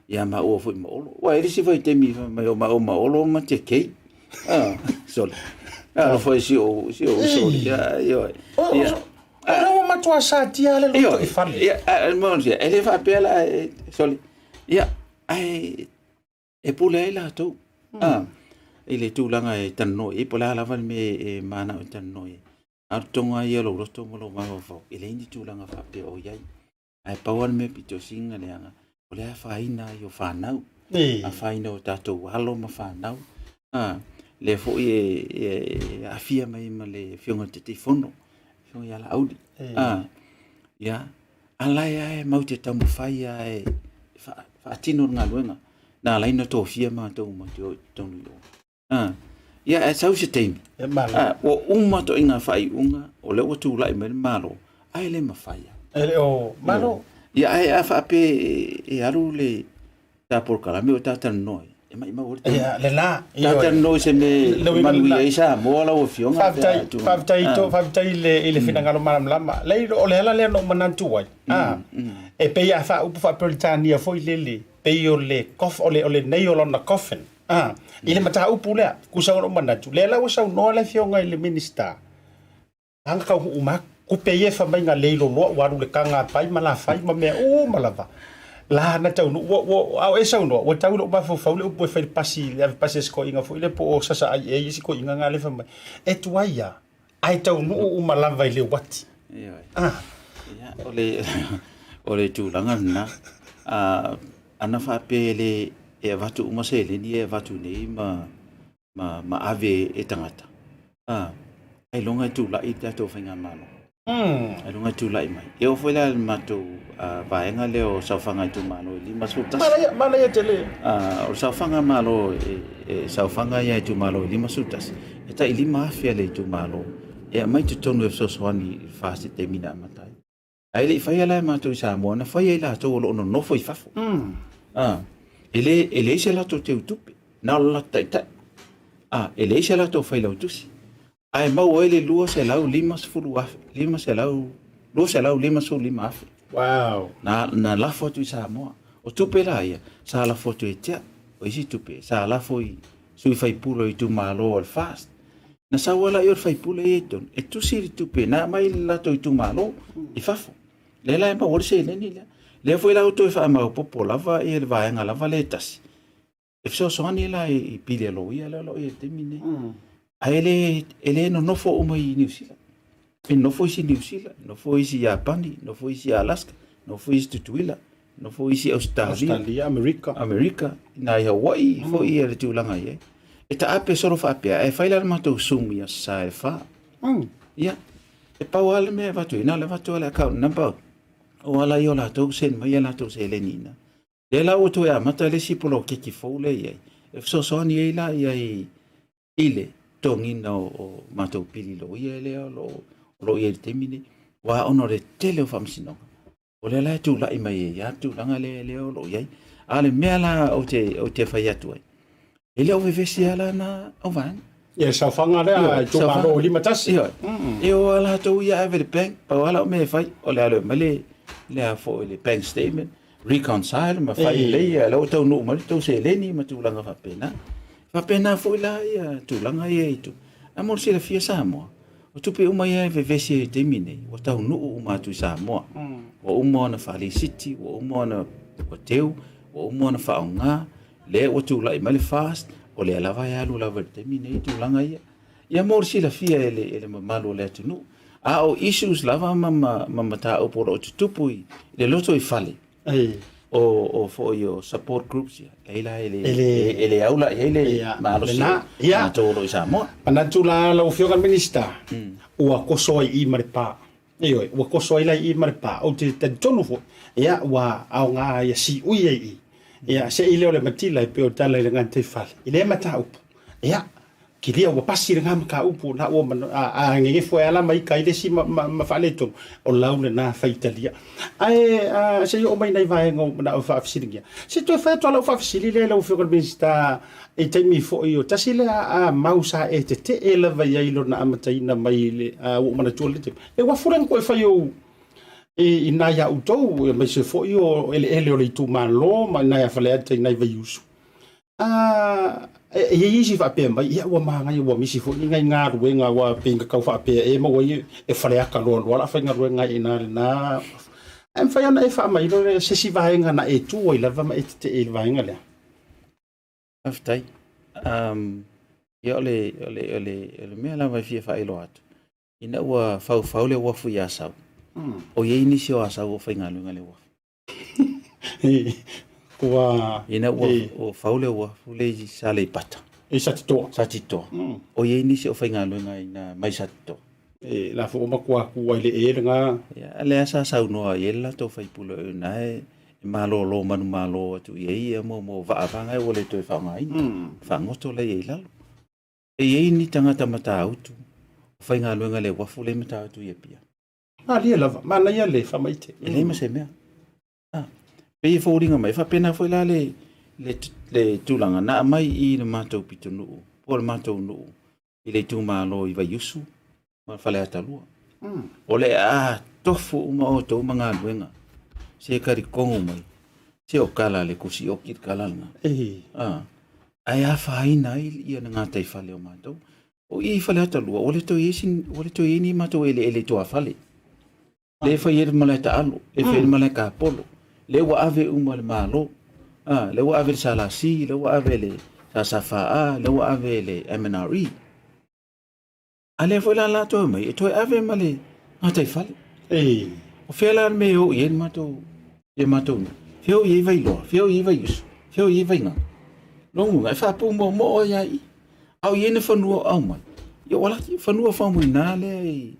G: Ia maua foi ma Olo. Ua e le isi vaitaimi fai mai o maua ma Olo ma te kei. Sole. Alofa i si ou si ou uso. Ia, ioe.
A: Ia. O lea ua matua satia le loto i fale.
G: Ia, e le faapea la, sole. Ia, ae e pule ai latou i le tulaga e talanoa i ai, po o le a lava le mea e manao e talanoa i ai. A o le toga ia o lou loto ma lou mafaufau, e leai ni tulaga faapea o i ai. Ae pau lava le mea pito sili ona leaga, o le afaina ai o fanau, afaina o tatou alo ma fanau. Lea foi e aafia mai ma le Afioga i le Taitaifono, le Afioga ia Laauli. Ia, a la e matou te taumafai lava e faatino le galuega na ala ai ona tofia matou ma te o i totonu i o. Ia, ae sau se taimi, ua uma ituaiga faaiuga, o lea ua tulai mai le Malo, ae le mafai lava.
A: E le o Malo.
G: Ia, ae a faapea e alu le ta polokalame o ta talanoa ai, e maumau ai le taimi.
A: Ia, lena.
G: Ta talanoa i se mea e manuia ai Samoa lau Afioga.
A: Faafetai, faafetai, faafetai i le finagalo malamalama. Leai, o le ala lea na ou manatu ai, e pei a faaupu faa-Peretania foi lele, pei o le, o le, o le nei o lona coffin, i le mataupu lea, tusa ona ou manatu, lea la ua saunoa le Afioga i le Minisita, Anga kau huu ma kupe ia fa mai nga lei loloa ua alu le kanga pai ma la fai ma mea uma lava. La na tau nu ua ua ao e sau noa ua tau lou mafaufau le upu e fai le pasi le ave pasi a si koinga foi le po o sasa ai e isi koinga nga le fa mai. E tuai ia ae taunuu uma lava i le uati.
G: Ioe. Ah. Ia, o le, o le tulaga lena. Ana faapea e le e avatu uma seleni ia e avatu nei ma ma, ma ave e tagata, a, ailoga e tulai le tatou faigamalo. Ailoga e tulai mai. E oo foi la i le matou vaega lea o saofaga itumalo e 51.
A: Manaia, manaia tele.
G: O le saofaga malo, e saofaga ia itumalo e 51, e tai 5,000 a le itumalo e aumai totonu e fesoasoani i le FAST i le taimi na amata ai. Ae le i faia la e matou i Samoa, na faia e i latou o lo o nonofo i fafo. E le, e leai se latou teutupe, na o le latou taitai. E leai se latou failautusi. Ae maua ai le 250,000, 500, 255,000.
A: Wow.
G: Na lafo atu i Samoa. O tupe la ia, sa lafo atu e tea. O isi tupe, sa lafo i sui faipule o itumalo o le FAST. Na sau lava lea o le faipule ia i totonu, e tusi le tupe na aumai i le latou itumalo i fafo. Lea la e maua ai le seleni lea. Lea foi la ua toe faamaopoopo lava ia le vaega lava lea e tasi, e fesoasoani la i pili a loia lea o lo o i ai i le taimi lenei. Ae le, e le nonofo uma i Niu Sila. E nofo isi Niu Sila, nofo isi Iapani, nofo isi Alaska, nofo isi Tutuila, nofo isi Ausetalia,
A: Australia, Amerika.
G: Amerika, i nai Hawaii foi ia le tulaga i ai. E taape solo faapea, ae fai la le matou Zoom i Aso Sa e 4. Ia, e pau lava le mea e avatu ai, na o le avatu lava o le account number o ala ia o latou send mai a latou seleni i ina. Lea la ua toe amata le isi poloketi fou lea i ai, e fesoasoani ai la i ai i le totogiina o matou pili loia lea o lo o i ai i le taimi lenei, aua ona o le tele o faamasinoga, o lea la e tulai mai ai lava le tulaga lea o lo o i ai. A o le mea la ou te fai atu ai, e le o vevesi lava la na auvaega.
A: Ia, le saofaga lea a itumalo 51.
G: Ioe. E o lava latou ia ave i le bank, pau lava lau mea e fai, o le alu e aumai le, le a foi le bank statement, reconcile ma fai lelei, a o la ua taunuu mai le tou seleni ma tulaga faapena. Faapena foi la ia tulaga ia i tupe. Ae mo le silafia Samoa, o tupe uma ia e vevesi ai i le taimi nei, ua taunuu uma atu i Samoa. Ua uma ona faalisiti, ua uma ona ua teu, ua uma ona faaaoga, lea ua tulai mai le FAST, o lea lava e alu lava i le taimi nei tulaga ia. Ia mo le silafia e le, e le mamalu o le atunuu. A o issues lava ma, ma, ma mataupu o lo o tutupu i le lotoifale, o, o foi o support groups ia, lea la e le, e le au la i ai le malosi o matou o lo o i Samoa.
A: Manatu la lau Afioga i le Minisita, ua toso ai i i ma le pa. Ioe, ua toso ai la i i ma le pa. Ou te talitonu foi, ia, ua aoga ia siui ai i i. Ia, se i leo le matila e pei o tala i le gataifale, i lea mataupu. Ia, Kilia ua pasi lena mataupu na ua a gegefo e ala mai kai le isi ma faaletonu, o lau lena faitalia. Ae se i oo mai nai vaega o manao e faafesiligia. Se toe fai atu lava lau faafesili lea i lau Afioga i le Minisita i taimi foi o tasi lea a mau sa e tetee lava i ai lona amataina mai i le ua ou manatua le taimi. E uafu lea na toe fai ou i ina ia outou, aemaise foi o eleele o le itumalo ma ina ia Faleata i nai Vaiusu. A e i ai isi faapea mai, ia ua manaia ua misi foi ni nai galuega ua pei na tau faapea e maua ai e Faleata loa loa la faigaluega ai i ina lena. Ae mafai ona e faamailo le se isi vaega na e tu ai lava ma e tetee i le vaega lea.
G: Faafetai. Um, ia o le, o le, o le, o le mea lava e fia faailoa atu, ina ua faufau le uafu i Asau, o i ai nisi o Asau o faigaluega i le uafu.
A: Ua...
G: Ina ua ua fau le uafu le i Saleipata.
A: I Satitoa.
G: Satitoa. O i ai nisi o faigaluega ina mai Satitoa.
A: E la fo o matua ku ai le e lena.
G: Ia, lea sa saunoa i ai le latou faipule o i ina e malolo manumalo atu i ai ia mo mo vaavaga ua le toe faaaogaina. Faagoto lea i ai i lalo. E i ai ni tagata Matautu o faigaluega i le uafu lea i Matautu i Apia.
A: Malie lava, manaia le faamaite.
G: E leai ma se mea. Ah, pei e foliga mai, faapena foi la le, le, le tulaga na aumai i le matou pitonuu, po o le matou nuu, i le itumalo i Vaiusu ma Faleatalua. O le a tofu uma outou ma galuega, se talitogu mai, se o kala le kusi oki le kala lena. Ah, ae afaina ai ia le gataifale o matou. O i i Faleatalua, ua le toe i ai sin, ua le toe i ai ni matou eleele i tuafale. Lea e fai ai le malae taalo, lea e fai ai le malae kapolo, lea ua ave uma e le Malo. Ah, lea ua ave i le SLC, lea ua ave i le SSFA, lea ua ave i le MNRE. A lea foi la latou e omai, e toe ave ma le gataifale. O fea la le mea e o i ai le matou, ia matou nuu? Fea o i ai Vailoa? Fea o i ai Vaiusu? Fea o i ai Vaigaga? Lona uiga, e faapumoomoo ai lava i i. A o i ai ni fanua o aumai, ia ua laki, fanua faumuina lea i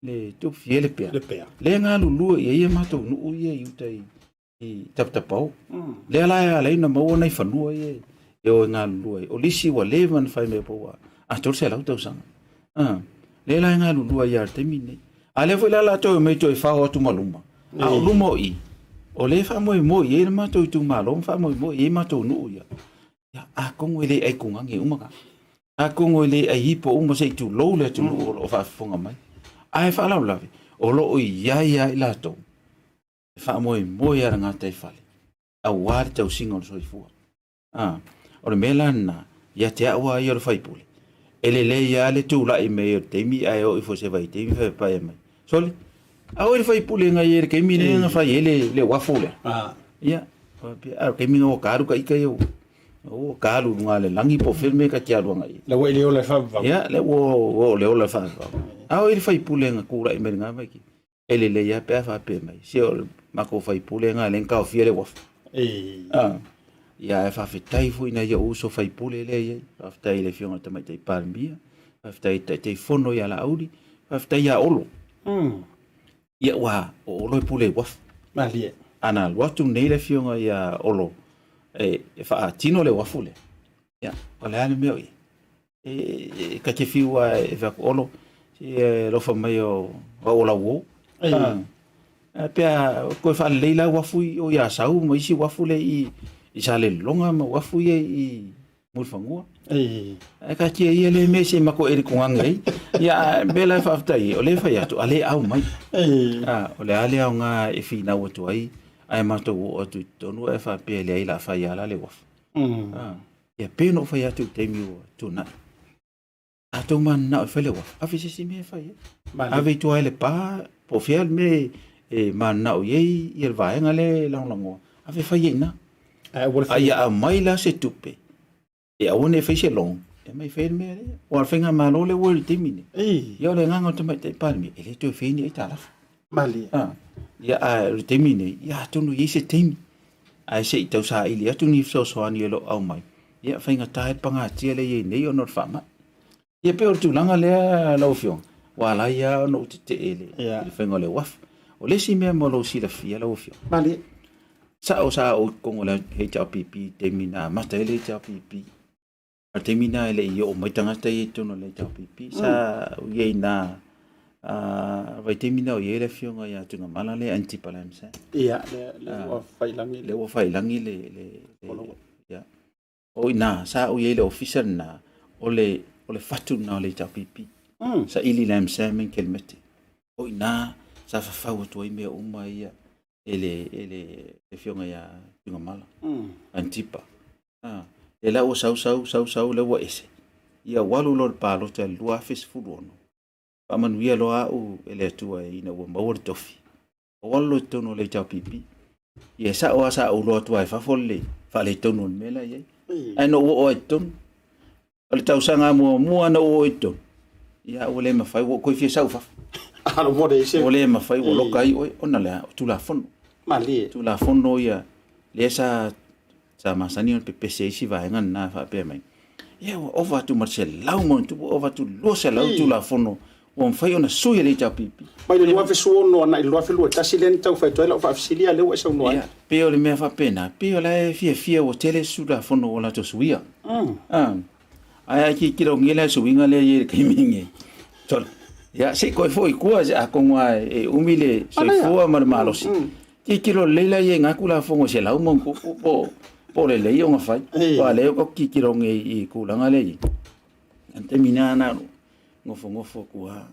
G: le Tupufia le Pea.
A: Le Pea.
G: Lea e galulue i ai ia matou nuu ia i uta i i Tapatapao. Lea la e ala ai ona maua nai fanua ia e o e galulue ai. O lisi ua leva ona fai mai po ua a 300 tausaga. Ah, lea la e galulue ai lava i le taimi lenei. A lea foi la latou e omai toe fao atu ma luma. A o luma o i, o lea e faamoemoe i ai le matou itumalo ma faamoemoe i ai matou nuu ia. Ia, atonu e le aitugage uma ka. Atonu e le ai ipo uma se i tulou le atunuu o lo o faafofoga mai. Ae faalavelave, o lo o i ai lava i latou e faamoemoe lava le gataifale aua le tausiga o le soifua. A, o le mea la lena, ia te au lava ia o le faipule, e lelei lava le tulai mai o le taimi ae oo ifo i se vaitaimi faepae mai, sole, a oe le faipule na i ai i le taimi lea na fai ai le uafu lea. Ia, faapea, a o le taimi lena ua ta alu ta ita ia ua. Ua ka alu i luga o le lagi po o fea le mea ka te alu agai i ai.
A: La ua i le ola e faavavau.
G: Ia, lea ua oo i le ola e faavavau. A o i le faipule na tulai mai i lena vaitaimi, e lelei lava pe a faapea mai, se o le matou faipule lena lea na taofia le uafu.
A: Ei.
G: Ia, ae faafetai foi i nai ou uso faipule lea e i ai. Faafetai i le Afioga i le Tamaitai Palemia, faafetai i le Taitaifono ia Laauli, faafetai ia Olo. Ia, aua o Olo e pule i uafu.
A: Malie.
G: A na alu atu nei le Afioga ia Olo e faatino le uafu lea, ia, o le a le mea o i ai? E ta te fiu lava e fai atu, Olo, se i e alofa mai o au o lau uo. A pe a toe faalelei la uafu i o i Asau ma isi uafu lea i Salelologa ma uafu ia i Mulifanua. Ae taatia ia lea mea se i matou eli togaga ai. Ia, a mea la e faafetai ai, o lea e fai atu, a le au mai. O le a le aoga e finau atu ai, ae matou oo atu i totonu ae faapea e leai o le a fai lava la le uafu. Ia pei ona ou fai atu i le taimi ua tuanai. A tou mananao e fai le uafu, ave se isi mea e fai ai. Ave i tua i le pa, po o fea le mea e mananao i ai ia le vaega lea e lagolagoa, ave fai ai i ina. A ia aumai la se tupe, e aua ne i fai se loan, e aumai e fai ai le mea lea. Aua o le faigamalo lea ua i le taimi lenei, ia o le agaga o le Tamaitai Palemia, e le toe faia ni aitalafu.
A: Malie.
G: Ia, a o le taimi lenei, ia atonu e i ai se taimi, ae se i tau saili atu ni fesoasoani o lo o aumai, ia faigata ai le pagatia lea e i ai nei ona o le faamai. Ia pei o le tulaga lea lau Afioga, ua ala ai lava ona ou tetee i le faiga o le uafu. O le isi mea mo lou silafia lau Afioga,
A: Malie.
G: Sao sa ou i totonu o le HRPP i le taimi na amata ai le HRPP. O le taimi lena e le i oo mai tagata ia i totonu o le HRPP. Sa ou i ai i ina, vaitaimi lena o i ai le afioga ia Tuigamala lea Antipa Lamsam.
A: Ia, lea ua faiilagi.
G: Lea ua faiilagi le... Ia. O i ina, sa ou i ai i le ofisa lena, o le fatu lena o le HRPP. Saili Lamsam and Kelemete. O i ina sa fafau atu ai mea uma ia e le afioga ia Tuigamala, Antipa. Lea la ua sau sau sau sau lea ua ese. Ia ua alu loa i le palota i le 2016. Faamanuia loa au e le Atua ina ua maua le tofi. Ou alu loa i totonu o le HRPP. Ia e sao lava sa ou iloa atu lava i fafo le faaletonu o le mea la e i ai. Ae na ou oo lava i totonu. O le tausaga muamua na ou oo i totonu, ia ua le mafai, ua ou toe fia sau i fafo. Ua le mafai, ua loka ai oe, ona o le a? O Tulafono.
A: Malie.
G: Tulafono ia, lea sa, sa masani ona pepese ai isi vaega na faapea mai. Ia ua ova atu ma le 100+, ua ova atu le 200 Tulafono ua mafai ona sui e le HRPP.
A: Mai le 2016 agai i le 2021 lea na tau fai atu ai lau faafesili, a o lea ua e saunoa atu.
G: Ia, pei o le mea faapena, pei o la e fiafia ua tele se Tulafono ua latou suia. Ae a tilotilo nei la i suiga lea e i ai i le taimi lenei, sole, ia se i toe foi i tua atonu lava e umi le soifua ma le malosi. Tilotilo lelei la i ai i na Tulafono e 100+ po o lelei ona fai. Aua o lea tatou te tilotilo nei i le tulaga lea e i ai. A o le taimi lena na ou nofonofo atu lava,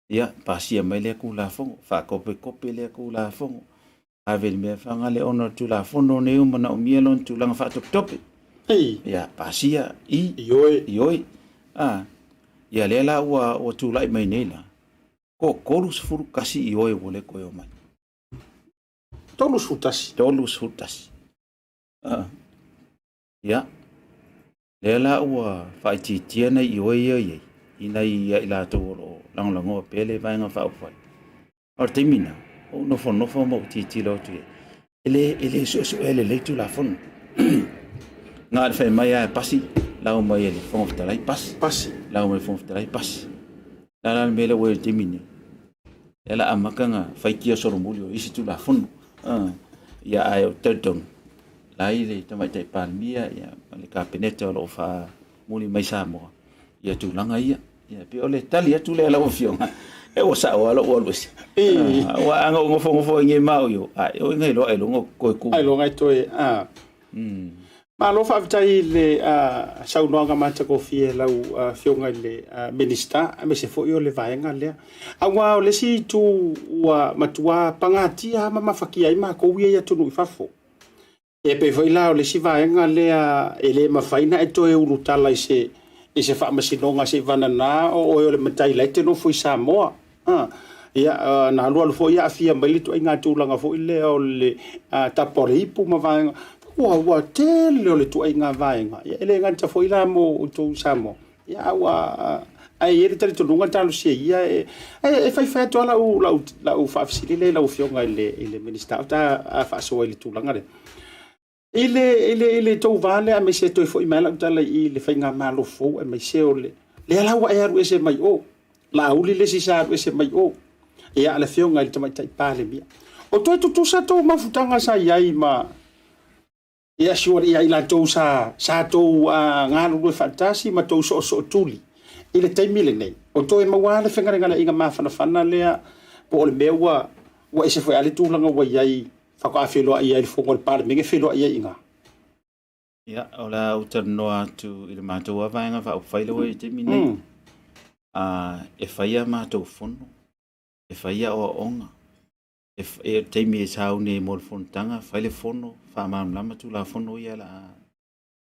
G: ia, pasia mai lea Tulafono, faatopetope lea Tulafono, ave i le mea faga lea ona o le Tulafono lenei ua manaomia lona tulaga faatopetope. Ia, pasia i,
A: Ioe.
G: Ioe. A, ia lea la ua tulai mai nei la, ko 31 ioe ua le toe omai.
A: 31?
G: 31. A, ia, lea la ua faaitiitia nai ioe ia i ai, i nai ia i latou o lo o lagolagoa pea le Vaega Faaupufai. A o le taimi lena, ua ou nofonofo ma ou tilotilo atu i ai, e le suesuea lelei Tulafono. Na o le fai mai lava e pasi, lau mai e le Fofoga Fetalai, pasi.
A: Pasi.
G: Lau mai e le Fofoga Fetalai, pasi. O le a la le mea lea ua i ai i le taimi lenei? Lea o le a amata ona faitia solomuli o isi Tulafono. Ia ae ou te talitonu, la e i le Tamaitai Palemia ma le Kapeneta o lo o faamuli mai Samoa ia tulaga ia. Ia pei o le tali atu lea lau Afioga, e ua sao lava lou alu ese. Aua a na ou nofonofo ai nei ma au i o, a e oi na iloa ailoga ou toe tu.
A: Ailoga e toe, a. Malo faafetai i le saunoaga matagofie a lau Afioga i le Minisita aemaise foi o le vaega lea. Aua o le isi itu ua matua pagatia ma mafatia ai matou ia i atunuu i fafo. E pei foi la o le isi vaega lea e le mafai ona e toe ulutala i se i se faamasinoga seivagana o oe o le matai la e te nofo i Samoa. Ia, na alualu foi aafia mai le ituaiga tulaga foi lea o le tapa o le ipu ma vaega. Ua ua tele o le ituaiga vaega, ia e le gata foi la mo outou i Samoa, ia a ua ae i ai le talitonuga talosia ia e e faifai atu lava lau lau lau faafesili lea i lau Afioga i le i le Minisita o ta faasoa i le tulaga lea. I le i le i le tou va lea aemaise e toe foi mai lau tala i le faigamalo fou aemaise o le lea la ua e alu ese mai o Laauli le isi sa alu ese mai o ia le afioga i le Tamaitai Palemia. O toe tutusa tou mafutaga sa i ai ma ia sure ia i latou sa sa tou galulue faatasi ma tou soosootuli i le taimi lenei. O toe maua lava le fegalegaleaiga mafanafana lea po o le mea ua ua ese foi lava le tulaga ua i ai faatoa feiloai ai i le fono a le Palemene feiloai ai i ina.
G: Ia, o le a ou talanoa atu i le matou lava Vaega Faaupufai lea ua i ai i le taimi nei. E fai a matou fono, e fai aoaoga, e le taimi e sauni ai mo le fonotaga, fai le fono, faamalamalama Tulafono ia o le a,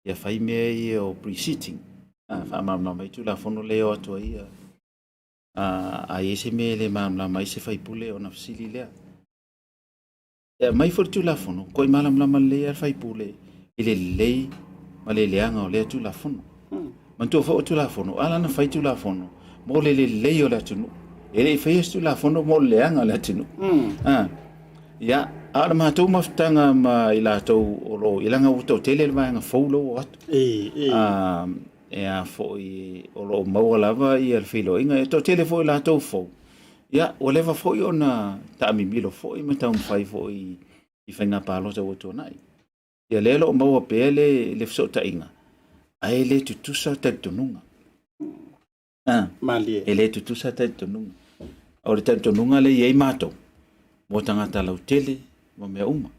G: ia fai mea ia o pre-sitting, faamalamalama ai Tulafono lea e o atu ai. A i ai se mea e le malamalama ai se sui usufono ona fesili lea. E aumai foi le Tulafono, koi malamalama lelei lava le sui usufono i le lelei ma le leaga o lea Tulafono. Manatua foi o Tulafono, a la ona fai Tulafono mo le lelei o le atunuu. E le i faia se Tulafono mo le leaga o le atunuu. Ia, a o le matou mafutaga ma i latou o lo o, leaga ua toatele le vaega fou lea ua o atu. E a foi, o lo o maua lava le feiloaiga. E toatele foi i latou fou, ia, ua leva foi ona taamimilo foi ma taumafai foi i faiga palota ua tuanai. Ia lea o lo o maua pea le, le fesootaiga, ae le tutusa talitonuga. Ah,
A: Malie.
G: E le tutusa talitonuga. O le talitonuga lea e i ai matou, mo tagata lautele ma mea uma. O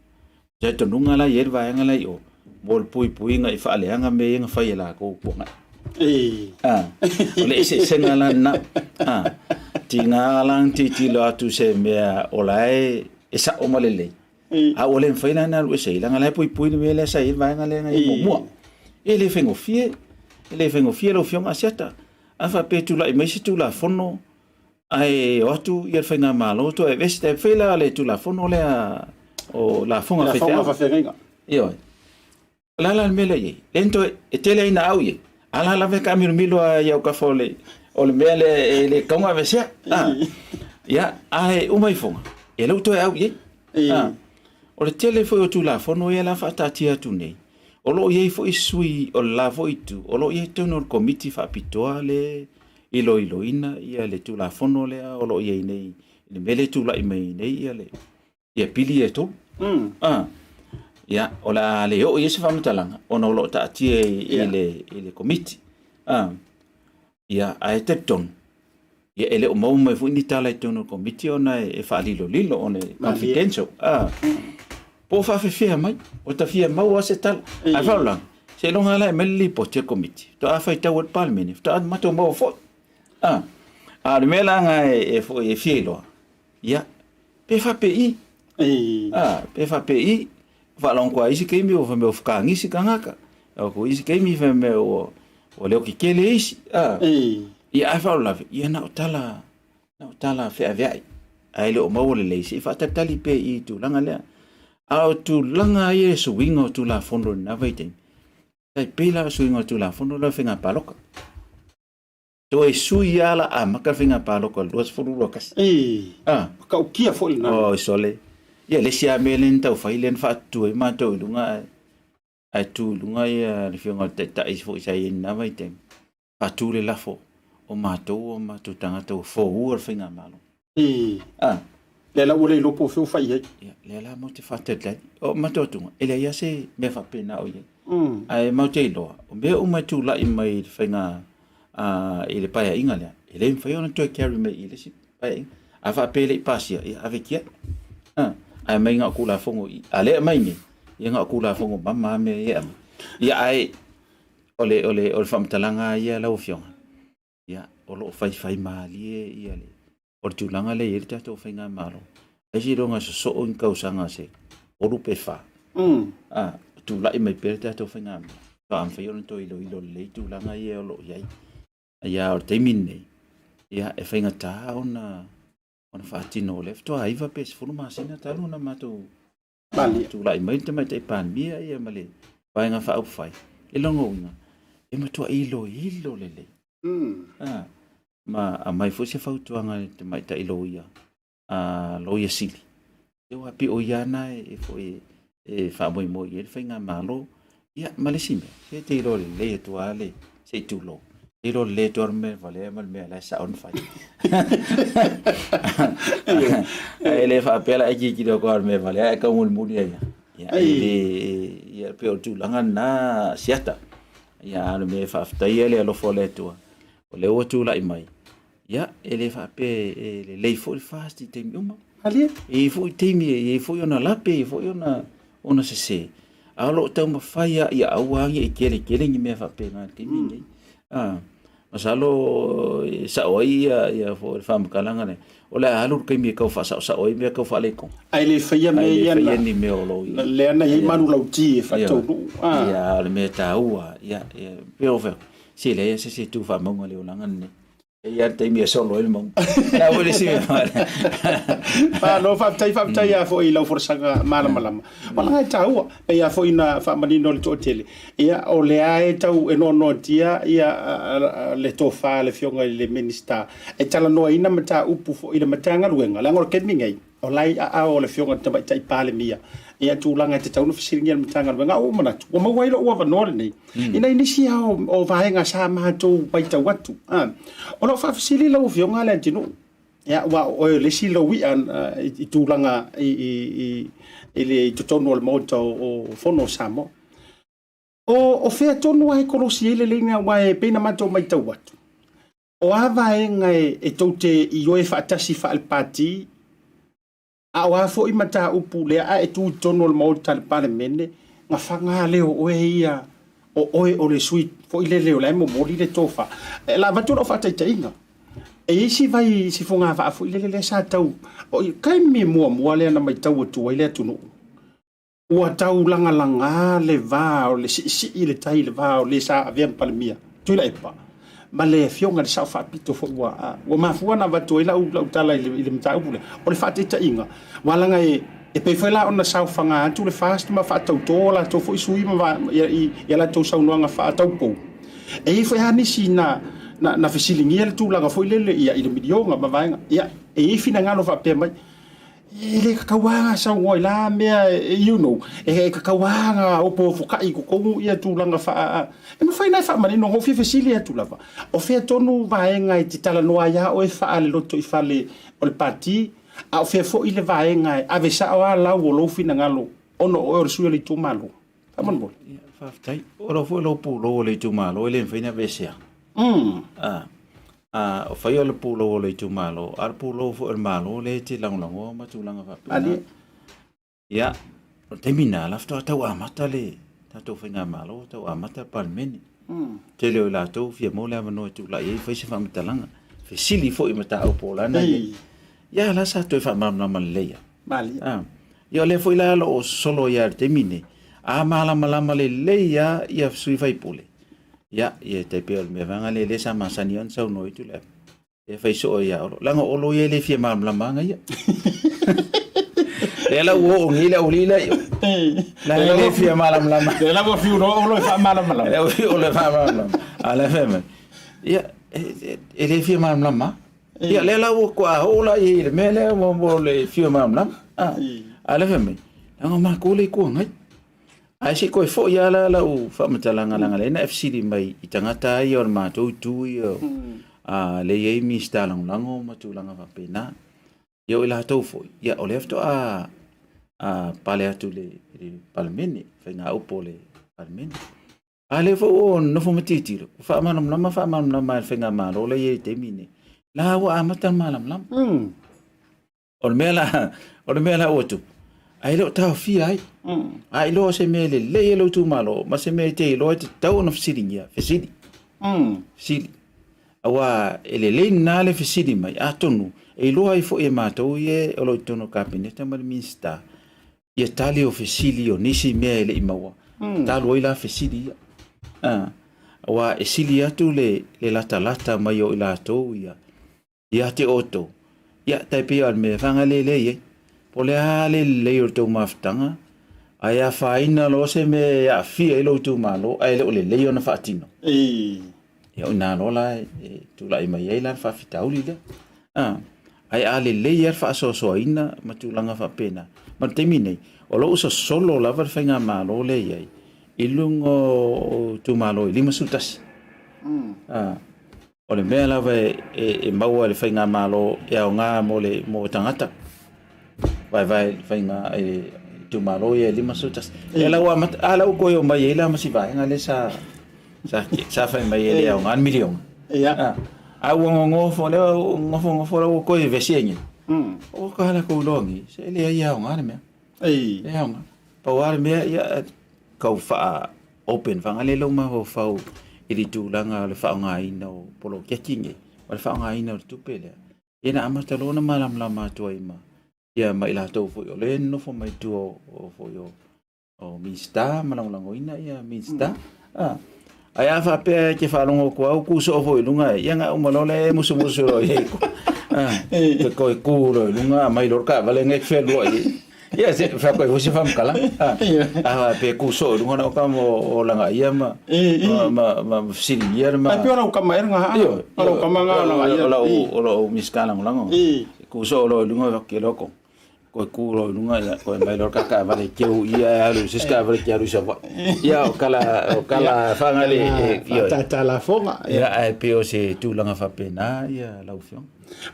G: le talitonuga la e i ai le vaega la i o, mo le puipuiga i faaleaga mea ia na fai e latou i Puanai. Ah, o le eseesega la lena. Ah, tiga la ona tilotilo atu i se mea o la e, e sao ma lelei. A ua le mafai la ona alu ese ai, leaga o la e puipui le mea lea sa i ai le vaega lea na i ai muamua. E le faigofie, e le faigofie lau Afioga Asiata. A faapea e tulai mai se Tulafono ae o atu ia le Faigamalo toe aveese, e pei la le Tulafono lea o Lafoga a Faifeau. Ioe. O le a la le mea lea i ai? Lea na toe, e tele ai na au i ai, a la lava e taamilomilo lava i autafa o le, o le mea lea e le tatau ona aveesea. A, ia, ae uma ifoga, e le ua toe au i ai. A, o le tele foi o Tulafono ia la faataatia atu nei, o lo o i ai foi sui o le la foi itu, o lo o i ai i totonu o le Komiti Faapitoa lea e iloiloina ia le Tulafono lea o lo o i ai nei, i le mea lea e tulai mai nei ia le ia pili ia e tolu. Ah, ia, o le a le oo i ai se faamatalaga, ona o lo o taatia i, i, le, i le komiti. Ah, ia, ae talitonu, ia, e le o maua mai foi ni tala i totonu o le komiti ona e, e faalilolilo, ona e confidential. Ah, po o faafefea mai, o ta fia maua se tala. Ae faalavelave, seiloga lava la e aumai le lipoti a le komiti, faatoa faitau ai le Palemene, faatoa matou maua foi. Ah, a o le mea la lena e, e, foi, e fia iloa, ia, pe faapei, a, pe faapei, faalogo atu lava i isi taimi ua fai mai ua fekagisi tagata, o isi taimi fai mai ua ua leo tetele isi, a, ia ae faalavelave, ia na o tala, na o tala feaveai, ae le o maua lelei, se i faatalitali pea i tulaga lea. A o tulaga ia i suiga o Tulafono i lena vaitaimi, tai pei la o suiga o Tulafono lea o faiga palota. Toe sui lava la amata le faiga palota i le 2021.
A: Ei,
G: Ah.
A: matautia foi lena.
G: Oi sole. Ia le isi lava mea lea na tau fai lea na faatutu ai matou i luga ae ae tu i luga ia le afioga i le Taitai foi sa i ai i lena vaitaimi, faatu le lafo o matou o matou tagata ua foua le faigamalo.
A: Ei.
G: Ah.
A: Lea la ua le iloa po o fea ua fai i ai.
G: Ia, lea la matou te faatalitali. O matou atuga, e leai lava se mea faapena o i ai. Ae matou te iloa, o mea uma e tulai mai i le faiga i le paeaiga lea, e le mafai ona toe carry mai i le isi paeaiga. A faapea e le i pasia, ia ave tiai. Ae aumai na o Tulafono i i. A o lea e aumai nei, ia na o Tulafono mama lava mea ia e aumai. Ia ae o le, o le, o le faamatalaga lava ia lau Afioga, ia o lo o faifaimalie ia le, o le tulaga lea e i ai le tatou faigamalo, ai seiloga e sosoo ni tausaga se 3 pe 4, a, tulai mai pea le tatou faigamalo, faatoa mafai ona toe iloilo lelei tulaga ia o lo o i ai. Ia, o le taimi lenei, ia, e faigata ona ona faatino o lea faatoa 9 pe 10 masina talu ona matou. A tulai mai le Tamaitai Palemia ia ma le Vaega Faaupufai, e lona uiga, e matua iloilo lelei. A, ma aumai foi se fautuaga i le Tamaitai Loia, a Loia Sili, aua pei o ia na e foi e faamoemoe i ai le faigamalo. Ia, ma le isi mea, se te iloa lelei atu lava le, se i tulou, te iloa lelei atu lava le mea valea ma le mea la e sao ona fai. E le faapea la e tilotilo atu lava i le mea valea ae tau mulimuli ai lava. Ia, e le, ia, pei o le tulaga lena Asiata. Ia, a o le mea e faafetaia le alofa o le Atua, o lea ua tulai mai, Ia, e le faapea e lelei foi le FAST i taimi uma.
A: Malie.
G: E i ai foi taimi e i ai foi ona lape, e i ai foi ona sese. A o lo o taumafai lava ia aua ne i tele tele ni mea faapena i le taimi lenei. Ah, masalo e sao ai ia foi le faamatalaga lea, o le a alu le taimi e tau faasaosao ai mea tau faaletonu.
A: Ae le faia mea
G: ia
A: na.
G: Ae le faia ni mea o lo o i ai.
A: Lea na i ai manulauti e faataunuu.
G: Ah. Ia, o le mea taua, ia, pei o fai atu, se leai lava se isi e tu faamauga i le olaga lenei. E i ai le taimi e solo ai le mauga. La foi le isi mea faale.
A: Malo, faafetai, faafetai lava foi i lau folasaga malamalama. O laga e taua, pei lava foi ona faamanino le toatele, ia o lea e tau e noanoatia ia le tofa a le Afioga i le Minisita e talanoaina mataupu foi i le Matagaluega, leaga o le taimi nei, O la e i aao o le Afioga i le Tamaitai Palemia ia tulaga e tatau ona fesiligia e le Matagaluega. A ua ou manatu, ua maua ai lou avanoa lenei, ina i nisi lava o vaega sa matou matau atu. O lau faafesili lau Afioga Leatinuu, ia, aua o oe o le isi lauia i tulaga i totonu o le Maota o Fono o Samoa. O fea tonu lava e kolosi ai le laina aua e pei ona matou matau atu, O a vaega e tou te ioe faatasi faale-pati, a o a foi mataupu lea a e tu i totonu o le Maota a le Palemene, gafaga lea o oe ia, o oe o le sui foi lele o la e momoli le tofa. O le a avatu lau faataitaiga, e i ai si vai, si fogavaa foi lele lea sa tau, o le taimi muamua lea na matau atu ai le atunuu, Ua tau lagalaga le va o le siisii le tai i le va o le sa avea ma Palemia, Tuilaepa, ma le Afioga i le Sao Faapito foi ua ua mafua ona avatu ai lau lau tala i le i le mataupu lea. O le faataitaiga, aua leaga e e pei foi la ona saofaga atu le FAST ma faatauto a latou foi sui ma i i a latou saunoaga faataupou. E i ai foi lava nisi na na na fesiligia le tulaga foi lele ia i le miliona ma vaega. Ia, e i ai finagalo faapea mai, E le tatau lava ona saunoa i la mea, you know, e tatau lava ona opoofuta'i i totonu ia tulaga faa... E mafai ona e faamanino, na ou fia fesili atu lava, o fea tonu vaega e te talanoa ai lava oe faale-lotoifale o le Pati, a o fea foi le vaega e ave sao lava lau o lou finagalo ona o oe o le sui o le itumalo? Faamolemole.
G: Ia, faafetai. O lau foi lou pulou o le itumalo e le mafai ona aveesea. A, a, o fai o le pulou o le itumalo, a o le pulou foi o le Malo lea e te lagolagoa ma tulaga faapena.
A: Malie.
G: Ia, o le taimi lena, la faatoa tau amata le tatou faigamalo, tau amata le Palemene. Tele o i latou fia maua le avanoa e tulai ai fai se faamatalaga, fesili foi i mataupu o lana i ai. Ia, la sa toe faamalamalama lelei lava.
A: Malie.
G: A, ia o lea foi la o lo o sosolo ai lava i le taimi lenei, a malamalama lelei lava ia sui usufono, ia, ia e tai pei o le mea vaega lea lea sa masani ai ona saunoa ai Tuilaepa, e fai soo ai ia Olo. Leaga o Olo ia e le fia malamalama aga ia. Lea la ua oo nei le aualii lea i o. La e le fia malamalama.
A: Lea la ua fiu loa Olo e faamalamalama.
G: Lea ua fiu Olo e faamalamalama. A o la e fai mai, ia, e le fia malamalama. Ia, lea la ua toa oo la i ai i le mea lea mo le fia malamalama. A, a o lea fai mai, leaga o matou le Itu Agai. Ae se i toe foi lava la lau faamatalaga leaga lea na e fesili mai i tagata ia o le matou itu ia, a, lea e i ai Minisita Lagolago ma tulaga faapena. Ia o i latou foi, ia o lea faatoa pale atu i le Palemene, faigaupu o le Palemene. A lea foi ua nofo ma tilotilo, ua faamalamalama faamalamalama e le faigamalo lea e i ai i le taimi lenei. La ua amata le malamalama. O le mea la, o le mea la ua tupu, ae le o taofia ai. A iloa o se mea e lelei e lou itumalo, ma se mea e te iloa e tatau ona fesiligia, fesili. Fesili. Aua e lelei lena le fesili mai, atonu e iloa ai foi e matou ia o lo o i totonu o le Kapeneta ma le Minisita, ia tali o fesili o nisi mea e le i maua, talu ai la fesili ia. Aua e sili atu le latalata mai o i latou ia, ia te outou, ia tai pei o le mea e fagalele i ai. Po o le a le lelei o le tou mafutaga, ae afaina loa se mea e aafia ai lou itumalo ae le o lelei ona faatino. Ia o ina loa la e tulai mai ai la le faafitauli lea. A, ae a lelei lava le faasoasoaina ma tulaga faapena. Ma le taimi nei, o lo o sosolo lava le faigamalo lea e i ai i luga o itumalo e 51. A, o le mea lava e maua e le faigamalo e aoga mo le mo tagata vaevae faiga e itumalo ia e 51. Ia la ua amata, a la ua toe omai ai la ma si vaega lea sa sa sa fai mai e le aoga le miliona.
A: Ia.
G: A ua gogofo lea ua gofogofo la ua toe vesi ai nei. O ka la kou loa nei, se leai e aoga le mea.
A: Ei.
G: E aoga. Pau lava le mea, ia, tau faa open faagale lou mafaufau i le tulaga o le faaaogaina o poloketi nei, ma le faaaogaina o le tupe lea. Ia na amata loa ona malamalama atu ai ma ia ma i latou foi o lea e nonofo mai tua o foi o o Minisita ma lagolagoina ia Minisita. Ah. Ae a faapea e te faalogo atu au ku soo foi i luga, ia na uma loa lea e musumusu loa i ai. Ah. Te koe ku loa i luga, mai loa le taavale nei fealuai ai. Ia se faapea foi se faamatalaga. Ah. A faapea e ku soo i luga na o tama o lagaia ma ma ma fesiligia le ma.
A: Ai pe o lau tama ea lena.
G: Ioe.
A: O lau tama lena o lagaia.
G: O lau o lau Minisita lagolago. Ku soo loa i luga ke loko. Koe ku loa i luga ia koe mai loa ka taavale keu ia e alu i se isi taavale ke alu i Savaii. Ia o kala o kala faagale e
A: ioe. Faatata lafoga.
G: Ia ae pei o se tulaga faapena ia lau Afioga.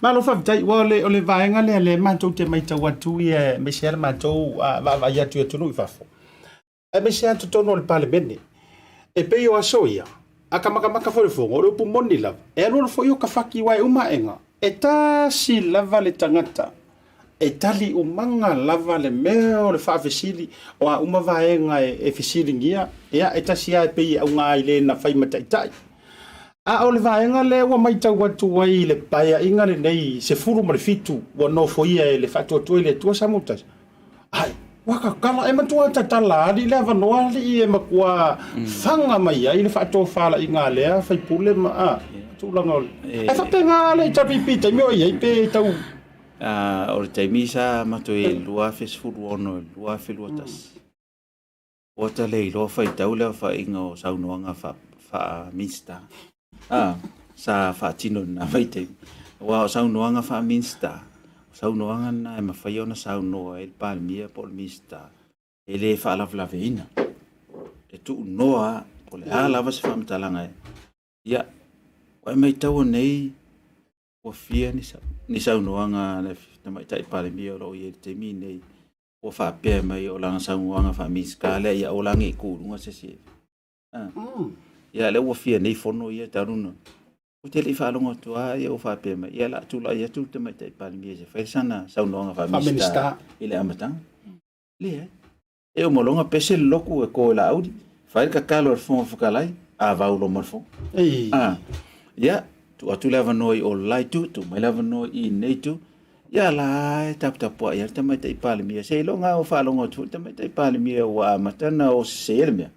A: Malo faafetai, ua o le vaega lea lea matou te matau atu ia aemaise lava le matou vaavaai atu i atunuu i fafo, aemaise lava totonu o le Palemene. E pei o aso ia, a ka makamaka foi le fono, o le upu moni lava, e alualu foi o kafaki aua e uma aega, e tasi lava le tagata e tali umaga lava le mea o le faafesili, o a uma vaega e fesiligia, ia e tasi lava e pei e auga i le na fai ma taitai. A o le vaega lea ua matau atu ai i le paeaiga lenei 17 ua nofoia e le Faatuatua i le Atua Samoa Ai, ua tatala, e matua tatala alii le avanoa alii e matua faga mai ai le faatofalaiga a lea faipule ma a, tulaga o le... E faapena le HRPP i taimi o i ai pe tau...
G: O le taimi sa matou i ai i le 2016 i le 2021, ua ta le iloa faitau le aofaiga o saunoaga faa-Minista sa faatino i lena vaitaimi. Aua o saunoaga faa-Minista, o saunoaga na e mafai ona saunoa ai le Palemia po o le Minista e le faalavelaveina. E tuunoa po o le a lava se faamatalaga e... Ia, ua e maitaua nei ua fia ni saunoaga a le Tamaitai Palemia o lo o i ai i le taimi lenei ua faapea mai o lana saunoaga faa-Minisita lea, ia aua la ne i tu i luga se isi e... Ia lea ua fia nei fono ia talu ona... Ou te le i faalogo atu lava ia ua faapea mai, ia o le a tulai atu le Tamaitai Palemia se i fai sana saunoaga faa-Minisita i le amataga. Leai. E uma loa ona pese le lotu e to e Laauli, fai le tatalo a le Fofoga Fetalai, avau loa ma le fono. Ia, tuu atu le avanoa i o le la itu, tuu mai le avanoa i lenei itu. Ia la e taputapuai ai le Tamaitai Palemia. Seiloga ua faalogo atu foi le Tamaitai Palemia ua amata ona o sese le mea.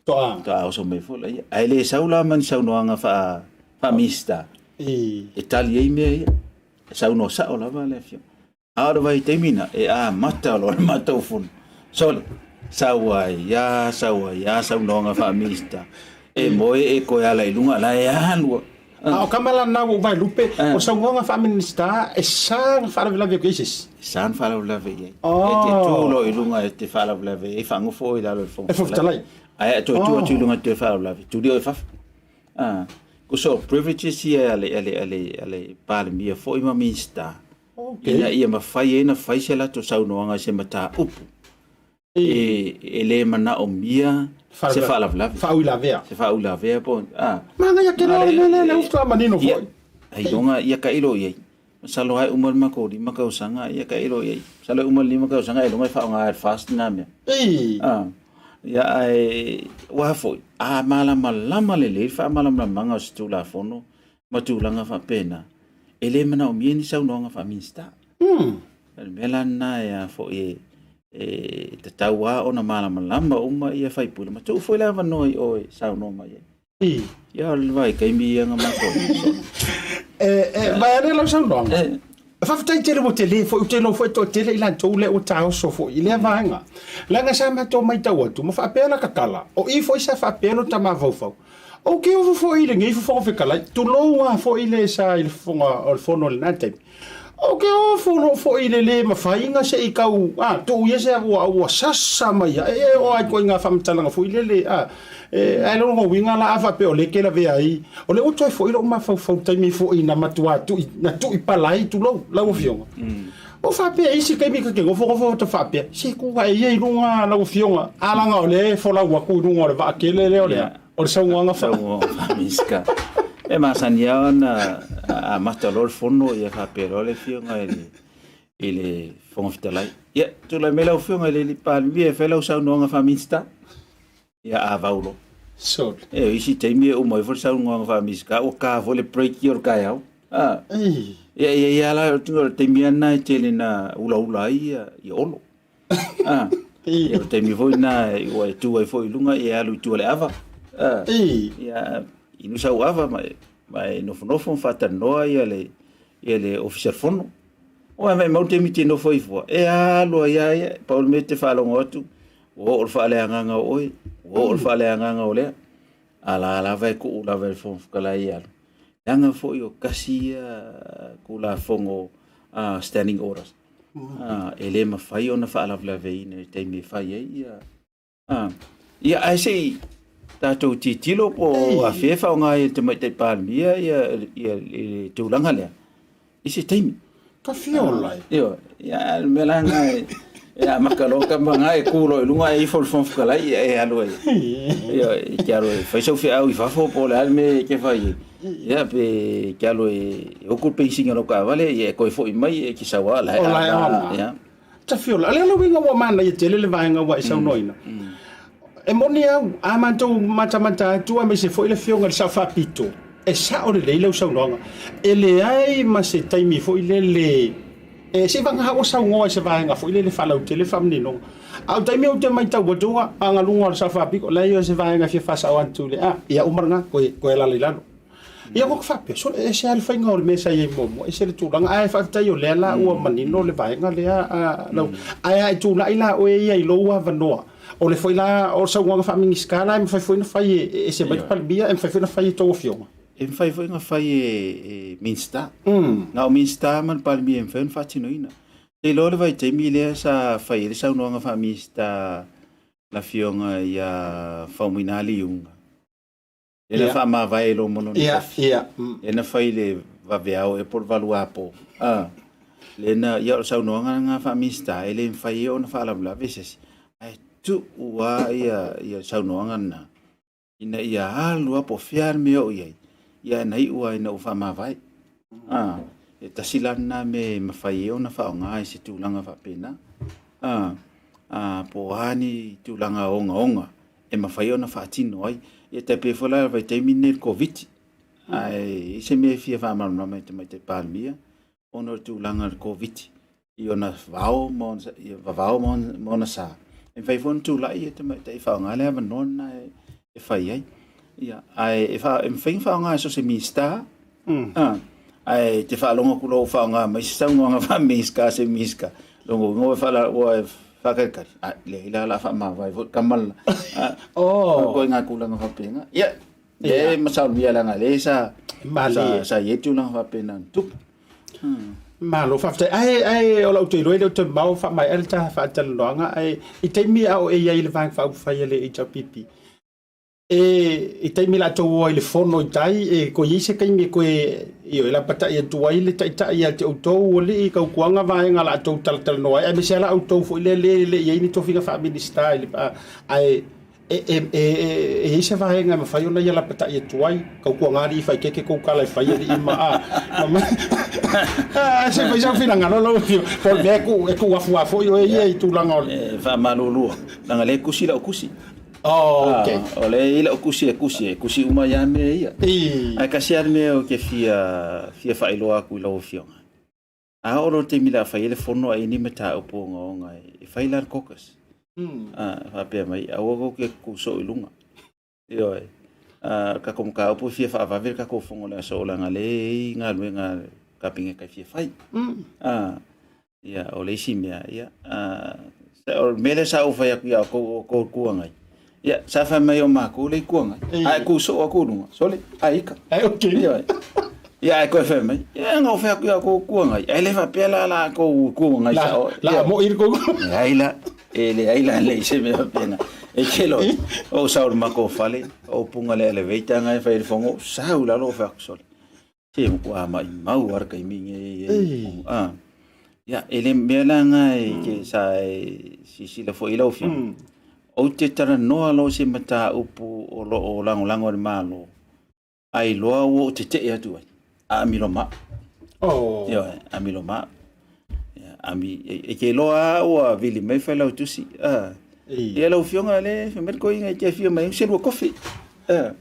A: Faatoa.
G: Faatoa oso mai foi laia. Ae le sau la ma ni saunoaga faa, faa-Minisita e tali ai mea ia. E saunoa sao lava le Afioga. A o le vaitaimi na, e amata loa le matou fono. Sole, sau ai a, sau ai a saunoaga faa-Minisita. E moe e toe ala i luga, la e alu.
A: A o kama la na ua Vaelupe, o saunoaga faa-Minisita e sa na faalavelave atu i ai se isi.
G: E sa na faalavelave i ai. E te tu loa i luga e te faalavelave ai, faanofo oe i lalo i le Fofoga
A: Fetalai. E Fofoga Fetalai.
G: Ae a toe tu atu i luga e toe faalavelave, tuli oe i fafo. Tusa o privileges ia a le Palemia foi ma Minisita, ina ia mafai ai ona fai se latou saunoaga i se mataupu e le manaomia se faalavelave.
A: Faauilavea.
G: Se faauilavea po
A: a. Manaia tele le mea lea, lea ua faatoa manino foi.
G: Ailoga ia tailo i ai. Masalo lava e uma le matou 5 tausaga ia tailo i ai. Masalo e uma le 5 tausaga ailoga e faaaoga e le FAST lena mea. Ia ae aua foi, a malamalama lelei le faamalamalamaga o se Tulafono ma tulaga faapena, e le manaomia ni saunoaga faa-Minisita. O le mea la lena e a foi e tatau lava ona malamalama uma ia sui usufono ma tuu foi le avanoa i o e saunoa mai ai. Ia o le vaitaimi ia na matou.
A: E, vaeane lau saunoaga. Faafetai tele ua tele foi, ou te iloa foi e toatele i latou lea ua taoso foi i lea vaega. Leaga sa matou matau atu ma faapea laka tala, o i foi sa faapea lota mafaufau. Ou te ofo foi i lenei Fofoga Fetalai, tulou lava foi le sa i le Fofoga o le Fono i lena taimi. Ou te ofo loa foi i le le mafaiga se i tau, a, tuu ia se ua, ua sasa mai ae, e oo lava i ituaiga faamatalaga foi lele, a, e, ae lona uiga la a faapea o lea e te lavea ai, o lea ua toe foi lou mafaufau i le taimi foi na matua tui, na tui pala ai, tulou, lau Afioga. Ua faapea isi taimi ta te nofonofo ta faapea, se tuu ae ia i luga lau Afioga, a leaga o lea e folau atu i luga o le vaa tele lea o le a? O le saunoaga fa.
G: Saunoaga faa-Minisita. E masani lava ona amata loa le fono ia faapea loa le Afioga i le i le Fofoga Fetalai. Ia, tulai mai lau Afioga i le Palemia e fai lau saunoaga faa-Minisita. Ia, a vau loa.
A: Sorry.
G: E, o isi taimi e uma ai foi le saunoaga faa-Minisita, ua ta foi le break o le taeao. Ah. Ia, ia, ia la, o le taimi lava lena e tele na ulaula ai ia, ia Olo. Ah. Ia, o le taimi foi lena ua e tu ai foi i luga, ia e alu i tua i le ava. Ah. Ia, inu sau ava ma e, ma e nofonofo ma faatalanoa ia le, ia le Ofisa o le Fono. Ua maumau le taimi e te nofo ai fua, e alu ai lava ia, pau le mea e te faalogo atu, ua oo le faaleagaga o oe, ua oo le faaleagaga o lea. A la lava e tuu lava e le Fofoga Fetalai e alu. Leaga foi o tasi ia Tulafono uh, Standing Orders. Uh, e le mafai ona faalavelaveina i le taimi e fai ai ia. Uh, ia ae se i tatou tilotilo po o afea e faaaoga ai e le Tamaitai Palemia ia, ia, le tulaga lea i se taimi.
A: Ka fia ola ai.
G: Ioe, ia le mea la lena e, e amata loa tama na e tu loa i luga e ifo le Fofoga Fetalai ia e alu ai. Ioe, e te alu e fai sau feau i fafo po o le a le mea e te fai ai. Ia pe te alu e uku le penisini o lau taavale ia e toe foi mai e te sau lava o la e
A: O la e ola.
G: Ia.
A: Tafiola, o le ala uiga ua manaia tele le vaega ua e saunoaina. E moni au, a matou matamata atu aemaise foi le Afioga i le Sao Faapito, e sao lelei lau saunoaga. E leai ma se taimi foi lele e seivagana ua saunoa i se vaega foi lele faalautele le faamaninoga. A o taimi ou te matau atu a galuga o le Sao Faapito, leai o se vaega e fia faasao atu le a, ia uma lena, toe toe alala i lalo. Ia ua faapea, sole, e ese lava le faiga o le mea sa i ai muamua, ese le tulaga, ae faafetai o lea la ua manino le vaega lea, a, lau, ae a e tulai la oe ia i lou avanoa, o le foi la, o le saunoaga faa-Minisita la e mafai foi ona fai e, e ese mai le Palemia, e mafai foi ona fai e tou afioga.
G: E mafai foi ona fai e, e Minisita. Na o Minisita ma le Palemia e mafai ona faatinoina. Te iloa le vaitaimi lea sa fai ai le saunoaga faa-Minisita le afioga ia Faumuina Liuga, Lea na faamavae i loma lona tofi. Lea na fai le vaveao ea po o le valuapo. A, lea na, ia o le saunoaga lena faa-Minisita, e le mafai ai ona faalavelave se isi, ae tuu lava ia, ia saunoaga lena, ina ia alu lava po o fea le mea e oo i ai, ia na iu lava ina ua faamavae. A, e tasi la lena mea e mafai ai ona faaaoga i se tulaga faapena. A, a, po o a ni tulaga ogaoga e mafai ona faatino ai. Ia tai pei foi la le vaitaimi lenei i le Koviti, ae i ai se mea e fia faamalamalama i le Tamaitai Palemia ona o le tulaga o le Koviti i ona vao ma ona, ia vavao ma ona sa, e mafai foi ona tulai le tamaitai e faaaoga le avanoa lena e fai ai. Ia, ae e, fa, e mafai ona faaaoga e so o se Minisita, mm. ah, ae te faalogo atu loa ua faaaoga mai se saunoaga faa-Minisita se Minisita, lona uiga ua faala, ua faatalitali, a, leai la, o le a faamavae foi le tama le la.
A: Oh.
G: Ko ngā tulaga faapena. Ia, yeah. e masalomia leaga lea sa, sa, sa i ai tulaga faapena na tupu.
A: Malo faafetai. Ae, ae o lau te iloa e le o toe mamao faamaea le ta faatalanoaga, ae i taimi a o e i ai i le Vaega Faaupufai a le HRPP, E, i taimi latou o ai i le fono i tai, e toe i ai se taimi e toe, ioe, lapatai atu ai le taitai ia te outou alii, tautuaga vaega latou talatalanoa ai, aemaise lava la outou foi lea le le i ai ni tofiga faa-Minisita i le, ae e, e, e, e i ai se vaega e mafai ona ia lapatai atu ai, tautuaga alii faikeke tou tala e fai alii ma, a, ma, a, se fai sau finagalo lau afioga, po o le mea e tuu, e tuu afu lava foi oe ia i tulaga o le.
G: E faamalulu, leaga o lea e tusi lau tusi.
A: Oh, okay.
G: Ah, o lea e i lau kusi e kusi, e kusi uma ai lava mea ia. Ae tasi lava le mea ou te fia, fia faailoa atu i lau Afioga. A oo loa le taimi o le a fai ai le fono a i ai ni mataupu ogaoga e fai la le caucus. Ah, faapea mai, aua tou te tutu soo i luga. Ioe. Ah, o le tatou mataupu e fia faavave le tatou fono i le aso leaga o lea e i ai galuega a le. Kapeneta e fia fai. A, ia, o le isi mea, ia, a, o le mea lea sa ou fai atu ia outou o kou Itu Agai, ia, sa fai mai o matou le Itu Agai, ae tu soo atu i luga, sole, ai ika.
A: Ai, ok.
G: Ioe. Ia, ae toe fai mai, ia, na ou fai atu ia outou Itu Agai, ae le faapea la la outou Itu Agai sao.
A: La, la moi le kou.
G: Leai la, e leai la leai se mea faapena. E ke loa, ou sau i le matou fale, ou punga le elevator nga e fai i le fono, ou sau i lalo ou fai atu, sole, Se matua maʻimau lava le taimi lenei e i a ia e le mea la lena e ke sa e silasila foi i lau afioga ou te talanoa loa i se mataupu o lo o lagolago e le Malo ae iloa ua ou tetee atu ai a amilo ma
A: au.
G: Ioe, amilo ma au. Ia, ami, e te iloa lava ua vili mai Failautusi. A, ia lau afioga le fai mai le toeaina e te afio mai se lua kofi. A.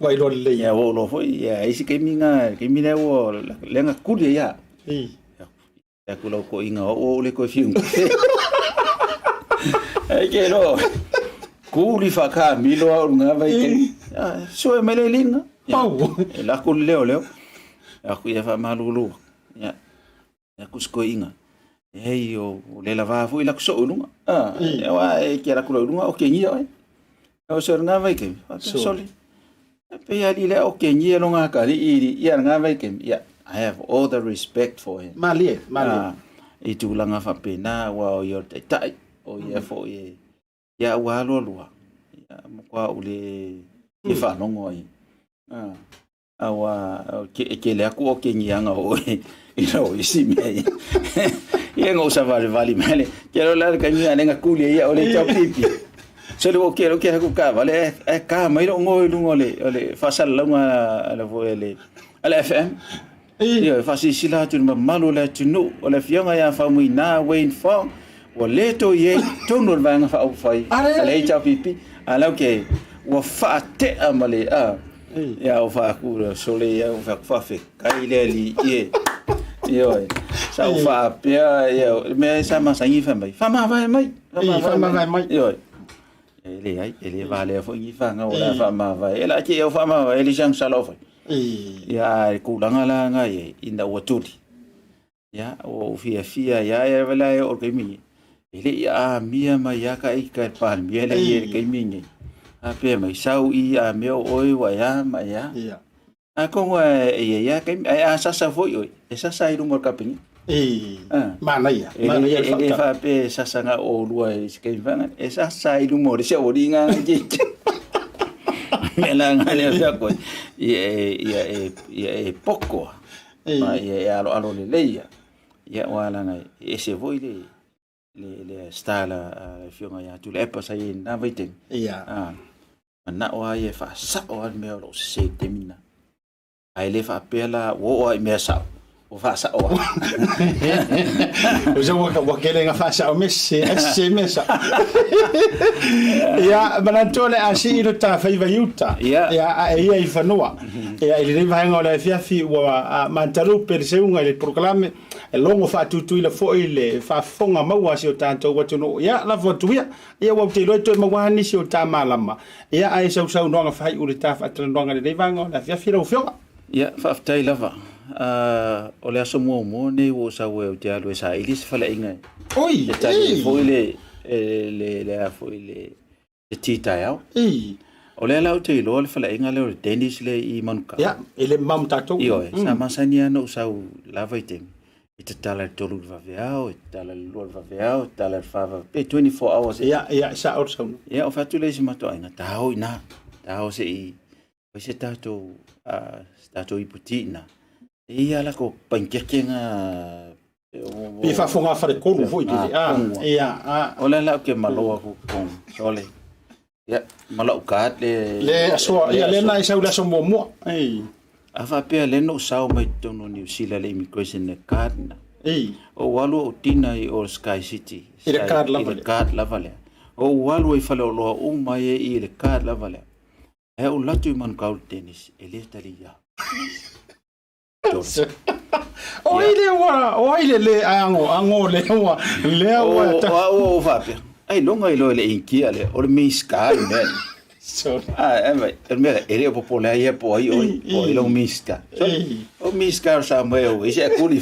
A: Ua iloa lelei.
G: Ia ua ou iloa foi, ia isi taimi na, taimi lea ua lea na tuli ai ia.
A: Ei.
G: Ia ku lau toeaina o au le toe fiu. Ai ke iloa. Kuli whakamilo au ngā vai te. Sue mai le linga.
A: Pau.
G: E lako le leo leo. Aku ia whamalulu. Ia. Ia ku skoinga. Ei o le lava foi la so lunga. Ah, e wa e ke la ku lunga o ke ngia oi. O so ngā vai ke. Soli. Pe ia li le o ke ngia lo ngā ka li i ia ngā vai ke. Ia. I have all the respect for him.
A: Malie, malie.
G: Ah, i tūlanga whapena, ua o ia o le taitai, o ia foi e, ia ua alualua, ia matua ou le fia faalogo ai. Ah, Aua e tele atu o kegiaga o oe i lau isi mea ia. Ia na ou savalivali mai le, ke lo la le taimi a le na kuli ai ia o le tau pipi. So le o ke lo ke aku kaavale ae ka mai lou goa i luga o le o le faasalalauga a le foi a le a le FM. Ia e faasilasila atu i le mamalu o le atunuu o le afioga ia Faumuina Wayne Fong ua le toe i ai i totonu o le Vaega Faaupufai a le HRPP. A lau ke ua faatea ma le a ia o faaku le sole ia o faaku faafetai le alii e. Ioe. Sa ou faapea ia le mea sa masani fai mai. Faamavae mai.
A: Faamavae mai.
G: Ioe. E leai, e le valea foi ni fanau o le a faamavae. E la te au faamavae e le siang sala o fai. Ia a e tulaga la nga i ai, ina ua tuli. Ia, ua ou fiafia ia ia lava la e oo i le taimi nei. E le i amia mai ia ka ika e le Palemia lea i le taimi nei. A pea mai, sau i amia o oe ua e a ma e a.
A: Ia.
G: Atonu e i ai lava taimi, ae a sasa foi oe, e sasa i luma o le Kapeneta.
A: Ei,
G: Ah.
A: manaia,
G: E le,
A: manaia le
G: e le
A: fautau.
G: faapea e sasa na o oulua i se taimi faana, e sasa i luma o le seoliga Mea la nga lea fea koe, ia e, ia e, ia e poko a, ma ia e aloalo lelei ia. Ia ua lana e ese foi le, le, le style a le afioga ia Tuilaepa sa i ai i lena vaitaimi.
A: Ia.
G: Ah, manao lava ia e faasao lava le mea o lo o sese i le taimi lena. Ae le faapea la ua oo lava i mea sao, ua faasao lava.
A: O se ua ua tele ina faasao mea sese, ae sese mea sao. Ia, manatua le a sii lo ta faiva i uta.
G: Ia.
A: Ia, a e ia i fanua. Ia, i lenei vaega o le afiafi ua matalupe le seuga i le polokalame, e logo faatutuila foi le faafofoga maua a si o tatou atunuu. Ia, lafo atu ia. Ia, ua ou te iloa e toe maua lava nisi o ta malama. Ia, ae sau saunoaga faaiu le ta faatalanoaga i lenei vaega o le afiafi lau Afioga.
G: Ia, faafetai lava. O le aso muamua lenei ua ou sau ai ou te alu e saili se faleaiga
A: Oi,
G: e tali ai foi le, le, le, a foi le, le ti taeao.
A: Ei.
G: O lea la ou te iloa le faleaiga lea o le Denny's lea i Manukau.
A: Ia, e le mamao ma tatou.
G: Ioe, sa masani lava ona ou sau lava i taimi, e tatala i le 3 i le vaveao, e tatala i le 2 i le vaveao, e tatala i le 4 vave, pe 24 hours.
A: Ia, ia, e sao le saunoaga.
G: Ia, ou fai atu lea i si matou aiga, ta o i ina, ta o se i fai se tatou, se tatou ipu ti i ina. E i ai a latou panikeke na
A: Pe faafofoga faletolu foi lele. Ah, ia, ah.
G: O lea la ou te malo atu i totonu, sole. Ia, ma lau card le...
A: Le aso, ia, le na e sau le aso muamua. Ei.
G: A faapea lea na ou sao mai totonu o Niu Sila le immigration le card na.
A: Ei.
G: Ou alu ou tina i o Sky City.
A: I le card lava lea.
G: I le card lava lea. Ou alu i faleoloa uma ia i le card lava lea. Ae ou alu atu i Manukau le Dennis, e le talia.
A: O ai le ua, o ai le le ango, ango le ua, lea ua.
G: O au o faapea, ailoga iloa e le Initia lea, o le Minisita le mea lea. Ai mai, o le mea lea, e le o popole ai ia po o ai oe, po o ai lou Minista. Sorry, o Minista o Samoa e oi se akuli.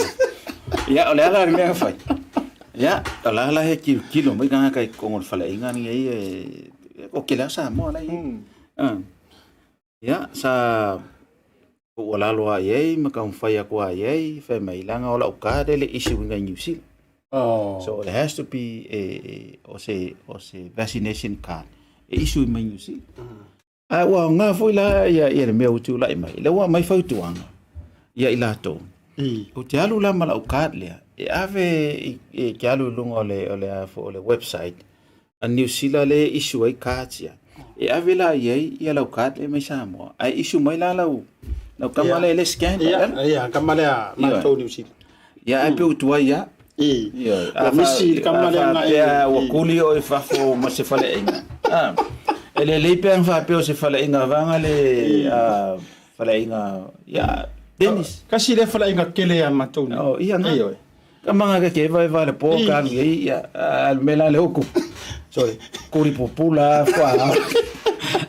G: Ia, o le ala le mea na fai. Ia, o la la he tilotilo mai tagata i totonu o le faleaiga lenei e o tele lava Samoa la e i ai. Ia, sa ou alalo lava i ai ma taumafai atu lava i ai, fai mai, leaga o lau card e le i issue ina i Niu Sila.
A: Oh.
G: So it has to be a, o se, o se vaccination card e issue mai Niu Sila. A ua aoga foi la ia, ia le mea ua tulai mai. Lea ua aumai fautuaga ia i latou. Ou te alu la ma lau card lea e ave e te alu i luga o le, o le, a foi, o le website a Niu Sila lea e issue ai cards ia. E ave la i ai ia lau card lea mai Samoa. Ae issue mai la lau, lau kama lea e le scan.
A: Ia, ia, kama lea matou Niu Sila.
G: Ia, ae pe ua tuai lava.
A: I.
G: Ioe.
A: Ua misi le kama lea na e.
G: A ua kuli oe i fafo ma se faleaiga. A, e lelei pe ana faapea o se faleaiga vaega le faleaiga, ia, Dennis.
A: Kasi lea faleaiga kele ia matou nei.
G: Oh, ia nga.
A: Ioe.
G: Ka manga ke ke vai vai le po ka alu i ia, a le mea la le uku. Sorry, kuli pupula, fua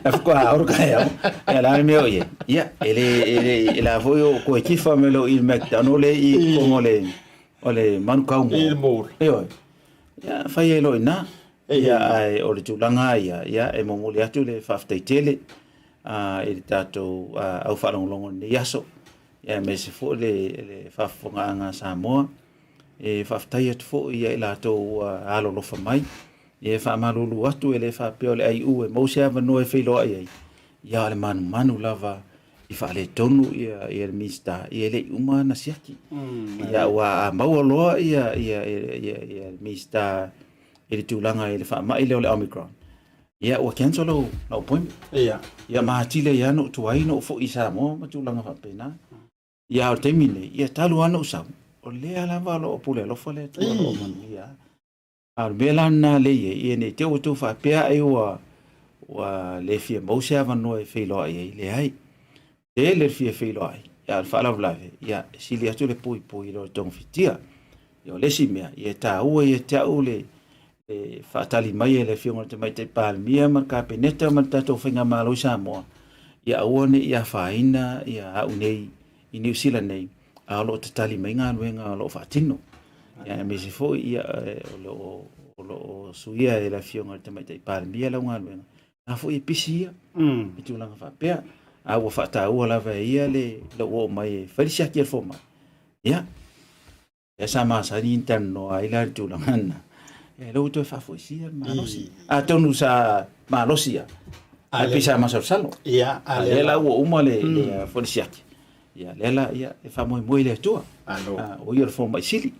G: a fua a oro ka ia. Ia la le mea o ia. Ia, e le, e le, e la foi o koe kifa me lo i le McDonald le i kongo le, o le Manukau
A: Mall. I le mall.
G: Ioe. Ia, fai ai loa i ina. Ia, ae o le tulaga ia, ia, e momoli atu le faafetai tele i le tatou au faalogologo i lenei aso. Ia, aemaise foi le, le faafofogaaga a Samoa. E faafetai atu foi ia i latou ua alolofa mai. Ia, e faamalulu atu e le faapea o le aiu e maua se avanoa e feiloai ai. Ia, o le manumanu lava i faaletonu ia ia le Minisita, ia e le i uma ana siaki. Ia aua a maua loa ia ia ia ia le Minisita i le tulaga i le faamai lea o le Omicron, ia ua cancel lau lau appointment.
A: Ia.
G: Ia ma atili ai lava ona ou tuai ona ou foi i Samoa ma tulaga faapena. Ia a o le taimi lenei, ia talu lava ona ou sau, o lea lava o lo o pule alofa le Atua o lo o manuia. A o le mea la lena lea e i ai, ia ne i te i ua outou faapea ai ua, ua le fia maua se avanoa e feiloai ai, leai. Tele le fia feiloai, a o le faalavelave, ia, e sili atu le puipui i lo le togafitia. Ia, o le isi mea, ia e taua ia te au le, le faatali mai e le Afioga i le Tamaitai Palemia ma le Kapeneta ma le tatou Faigamalo i Samoa, ia aua ne i afaina ia au nei i Niu Sila nei, a o lo o tatali mai galuega o lo o faatino. Ia, aemaise foi ia, o lo o, o lo o suia e le Afioga i le Tamaitai Palemia lau galuega, a foi e pisi ia i tulaga faapea. A ua faataua lava e ia le lou oo mai e fai le siaki a le fomai. Ia, Lea sa masani ona talanoa ai la i le tulaga lena, ia lea ua toe faafoisia le malosi. Atonu sa malosi lava, ae pei sa masalosalo.
A: Ia,
G: a lea la ua uma le foi le siaki, ia lea la ia e faamoemoe i le Atua. O ia o le fomai sili.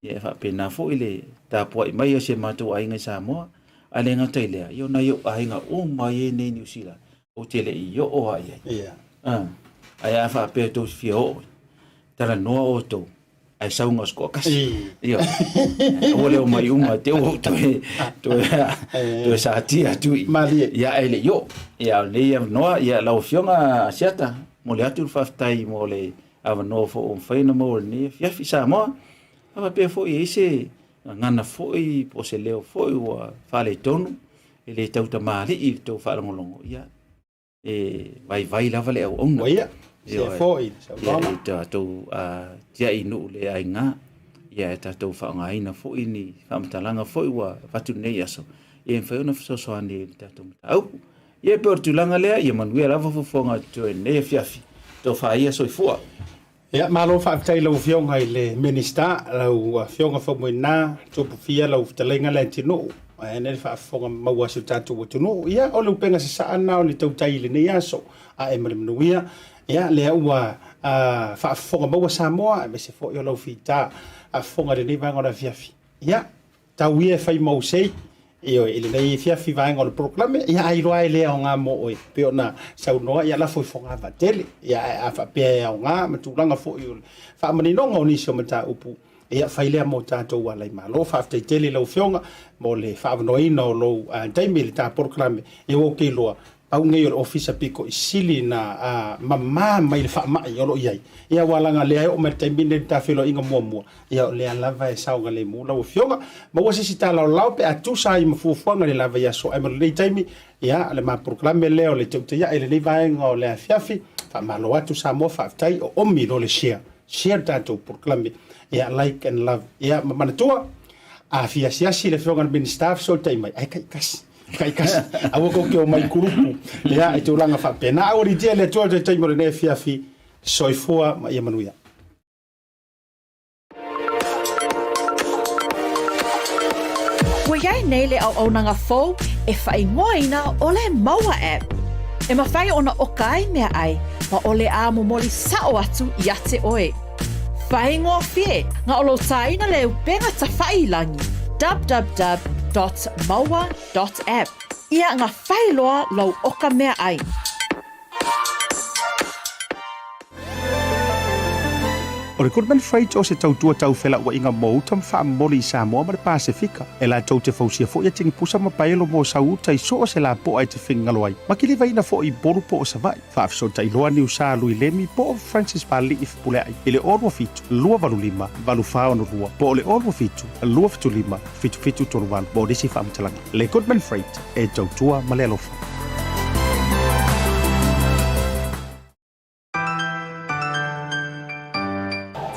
G: Ia e faapena foi le tapuai mai o si o matou aiga i Samoa, ae le gata i lea, ia o nai ou aiga uma i nei i Niu Sila, ou te le i oo lava i ai.
A: Ia.
G: Ae a faapea tou te fia oo, talanoa outou, ae sau na o se toatasi. Ioe. Aua le omai uma te ua ou toe, toe, toe satia atu i.
A: Malie.
G: Ia, ae le i oo. Ia, o lenei avanoa, ia, lau Afioga Asiata, momoli atu le faafetai mo le avanoa foi ua mafai ona maua i lenei afiafi Samoa. A faapea foi e i ai se gagana foi po o se leo foi ua faaletonu, e le tautamalii i le tou faalogologo, ia, e vaivai lava le auauna.
A: Ua ia, se foi le saunoaga.
G: Ia, e tatou tiai i nuu le aiga, ia e tatou faaaogaina foi ni faamatalaga foi ua avatu lenei aso, ia e mafai ona fesoasoani i le tatou mataupu. Ia e pei o le tulaga lea, ia manuia lava fuafuaga o totoe i lenei afiafi. Tofa ia soifua.
A: Ia, malo faafetai i lau Afioga i le Minisita, lau Afioga Faumuina Tupufia, lau fetalaiga Leatinuu, ae nei le faafofoga maua a si o tatou atunuu. Ia, o le upega sasaa lena o le tautai i lenei aso, ae ma le manuia. Ia, lea ua faafofoga maua Samoa, aemaise foi o lau fita faafofoga i lenei vaega o le afiafi. Ia, Tau ia e fai mau sei, ioe, i lenei afiafi vaega o le polokalame, ia a iloa e le aoga mo oe, pei ona saunoa, ia lafo i fogavaa tele, ia ae a faapea e aoga ma tulaga foi o le faamaninoga o nisi o mataupu, ia fai lea mo tatou ala i Malo. Faafetai tele i lau Afioga mo le faaavanoaina o lou taimi i le ta polokalame, ia ua ou te iloa, Pau nei o le ofisa pito i sili na mama mai le faamai o lo o i ai, ia aua leaga lea e oo mai le taimi lenei le ta feiloaiga muamua, ia o lea lava e saogalemu lau Afioga. Maua se isi talaolao pe a tusa ai ma fuafuaga i le la vaiaso ae mo lenei taimi, ia o le ma polokalame lea o le teuteia'i i lenei vaega o le afiafi. Faamalo atu Samoa, faafetai, oomi loa le share, share le tatou polokalame, ia like and love, ia ma manatua, a fia asiasi le Afioga i le Minisita fesootai mai, ae taitasi. Taitasi, aua tou te omai kulupu, ia, i tulaga faapena. Aua litia le Atua i le taimi o lenei afiafi. Soifua ma ia manuia.
B: Ua i ai nei le auaunaga fou e faaigoaina ʻo le Maua App. E mafai ona ʻoka ai meaʻai ma o le a momoli sa'o atu iā te ʻoe. Faigofie na o lou tāina le upega tafaʻi i lagi, www.maua.app, ia nga fai loa lou oka meaʻai.
A: O le Goodman Freight o se tautua tau felauaiga mo uta ma faamomoli i Samoa ma le Pasefika. E latou te fausia foi atigi pusa ma paelo mo sau uta i so o se lapoa e te finagalo ai, ma kilivaina foi i Upolu po o Savaii. Faafesootai loa Niusa Lui Lemi po o Francis Pali'i Fepulea'i i le 027 285 8462 po o le 027 275 7738 mo nisi faamatalaga. Le Goodman Freight, e tautua ma le alofa.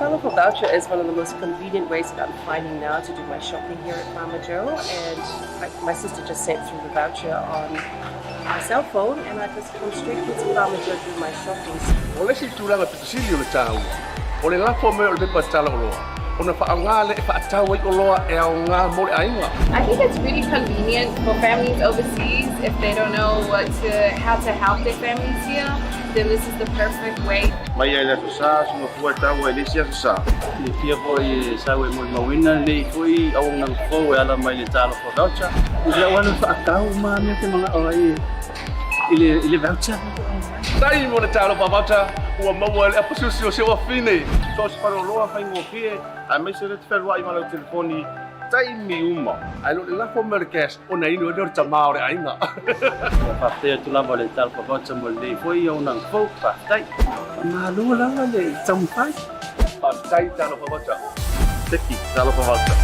H: Talofa voucher is one of the most convenient ways that I'm finding now to do my shopping here at Farmer Joe and I, my sister just sent through the voucher on my cell phone and I just come straight here to Farmer Joe to do my shopping.
I: O le isi tulaga pito sili o le taua, o le lafo mai o le pepa tala oloa, ona faaaoga lea e faatau ai oloa e aoga mo le aiga.
J: I think it's really convenient for families overseas if they don't know what to, how to help their families here, then this is the perfect way.
I: Mai ai le Aso Sa, se mafua e taua i le isi Aso Sa.
K: Silafia foi e sau e molimauina lenei foi auaunaga fou e ala mai le Talofa Voucher. I lau alu faatau ma mea te manao ai i le i le voucher.
I: Tai mo le Talofa Voucher ua maua e le apasiusi o si ou afine. So o se faleoloa faigofie aemaise le te fealuai ma lau telefoni taimi uma. Ae le o le lafo mai o le cash ona inu ai lea o le tama o le aiga.
K: Ua faafetai atu lava le Talofa Voucher mo lenei foi auaunaga fou. Faafetai. Faamalo lava le taumafai.
I: Faafetai Talofa Voucher. Teki Talofa Voucher.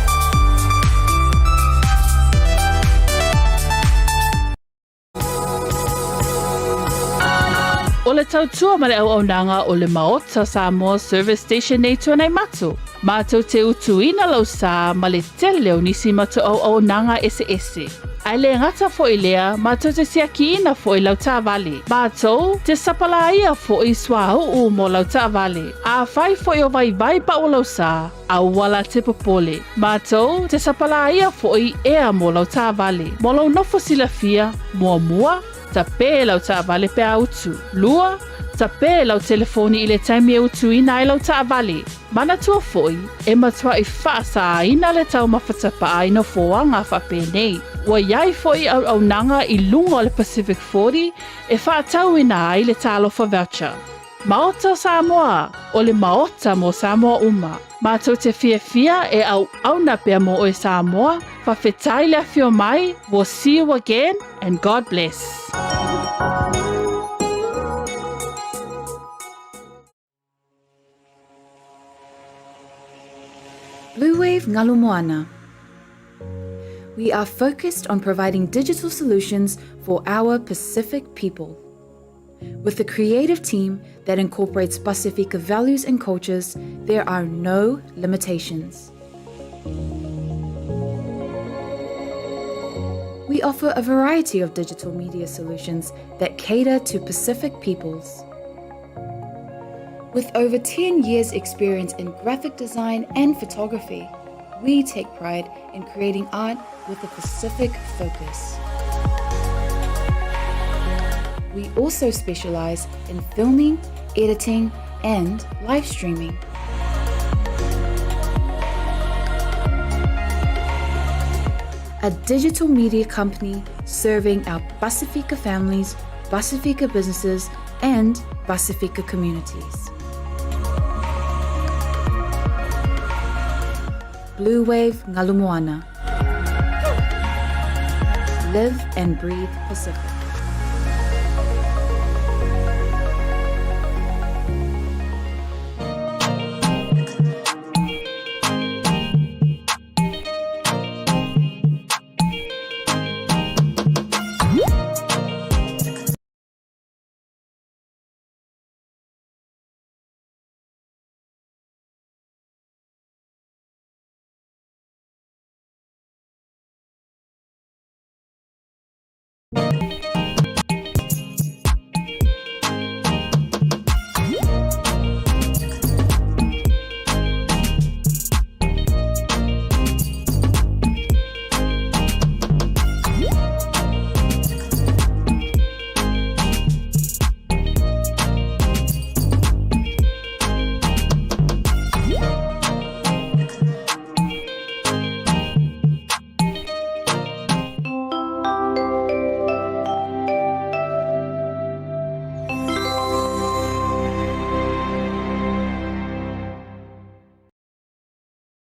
L: O le tautua ma le auaunaga o le Maota Samoa Service Station nei Tuanaimato, mātou te utuina lau sā ma le tele o nisi matou auaunaga eseese. Ae le gata foi lea, mātou te siakiina foi lau taavale. Mātou te sapalāia foi suauu mo lau taavale. Afai foi o vaivai pau lau sā, Aua la te popole. Mātou te sapalāia foʻi ea mo lau taavale. Mo lou nofo silafia, muamua, tapē lau taavale pe a utu. Lua, tapē lau telefoni i le taimi e utuina ai lau taavale. Manatua foʻi, e matuaʻi faasāina le taumafa tapaa i nofoaga faapenei. Ua iai foʻi auaunaga i luga o le Pacific 40 e faatauina ai le Talofa Voucher. Maota o Samoa, o le Maota mo Samoa uma. Matou te fiafia e auauna pea mo oe Samoa, fawhetai le afio mai, we'll see you again and God bless.
F: Bluewave Ngalu Moana. We are focused on providing digital solutions for our Pacific people. With a creative team that incorporates Pasifika values and cultures, there are no limitations. We offer a variety of digital media solutions that cater to Pacific peoples. With over 10 years' experience in graphic design and photography, we take pride in creating art with a Pacific focus. We also specialize in filming, editing, and live streaming. A digital media company serving our Pasifika families, Pasifika businesses, and Pasifika communities. Blue Wave Ngalu Moana. Live and breathe Pacific.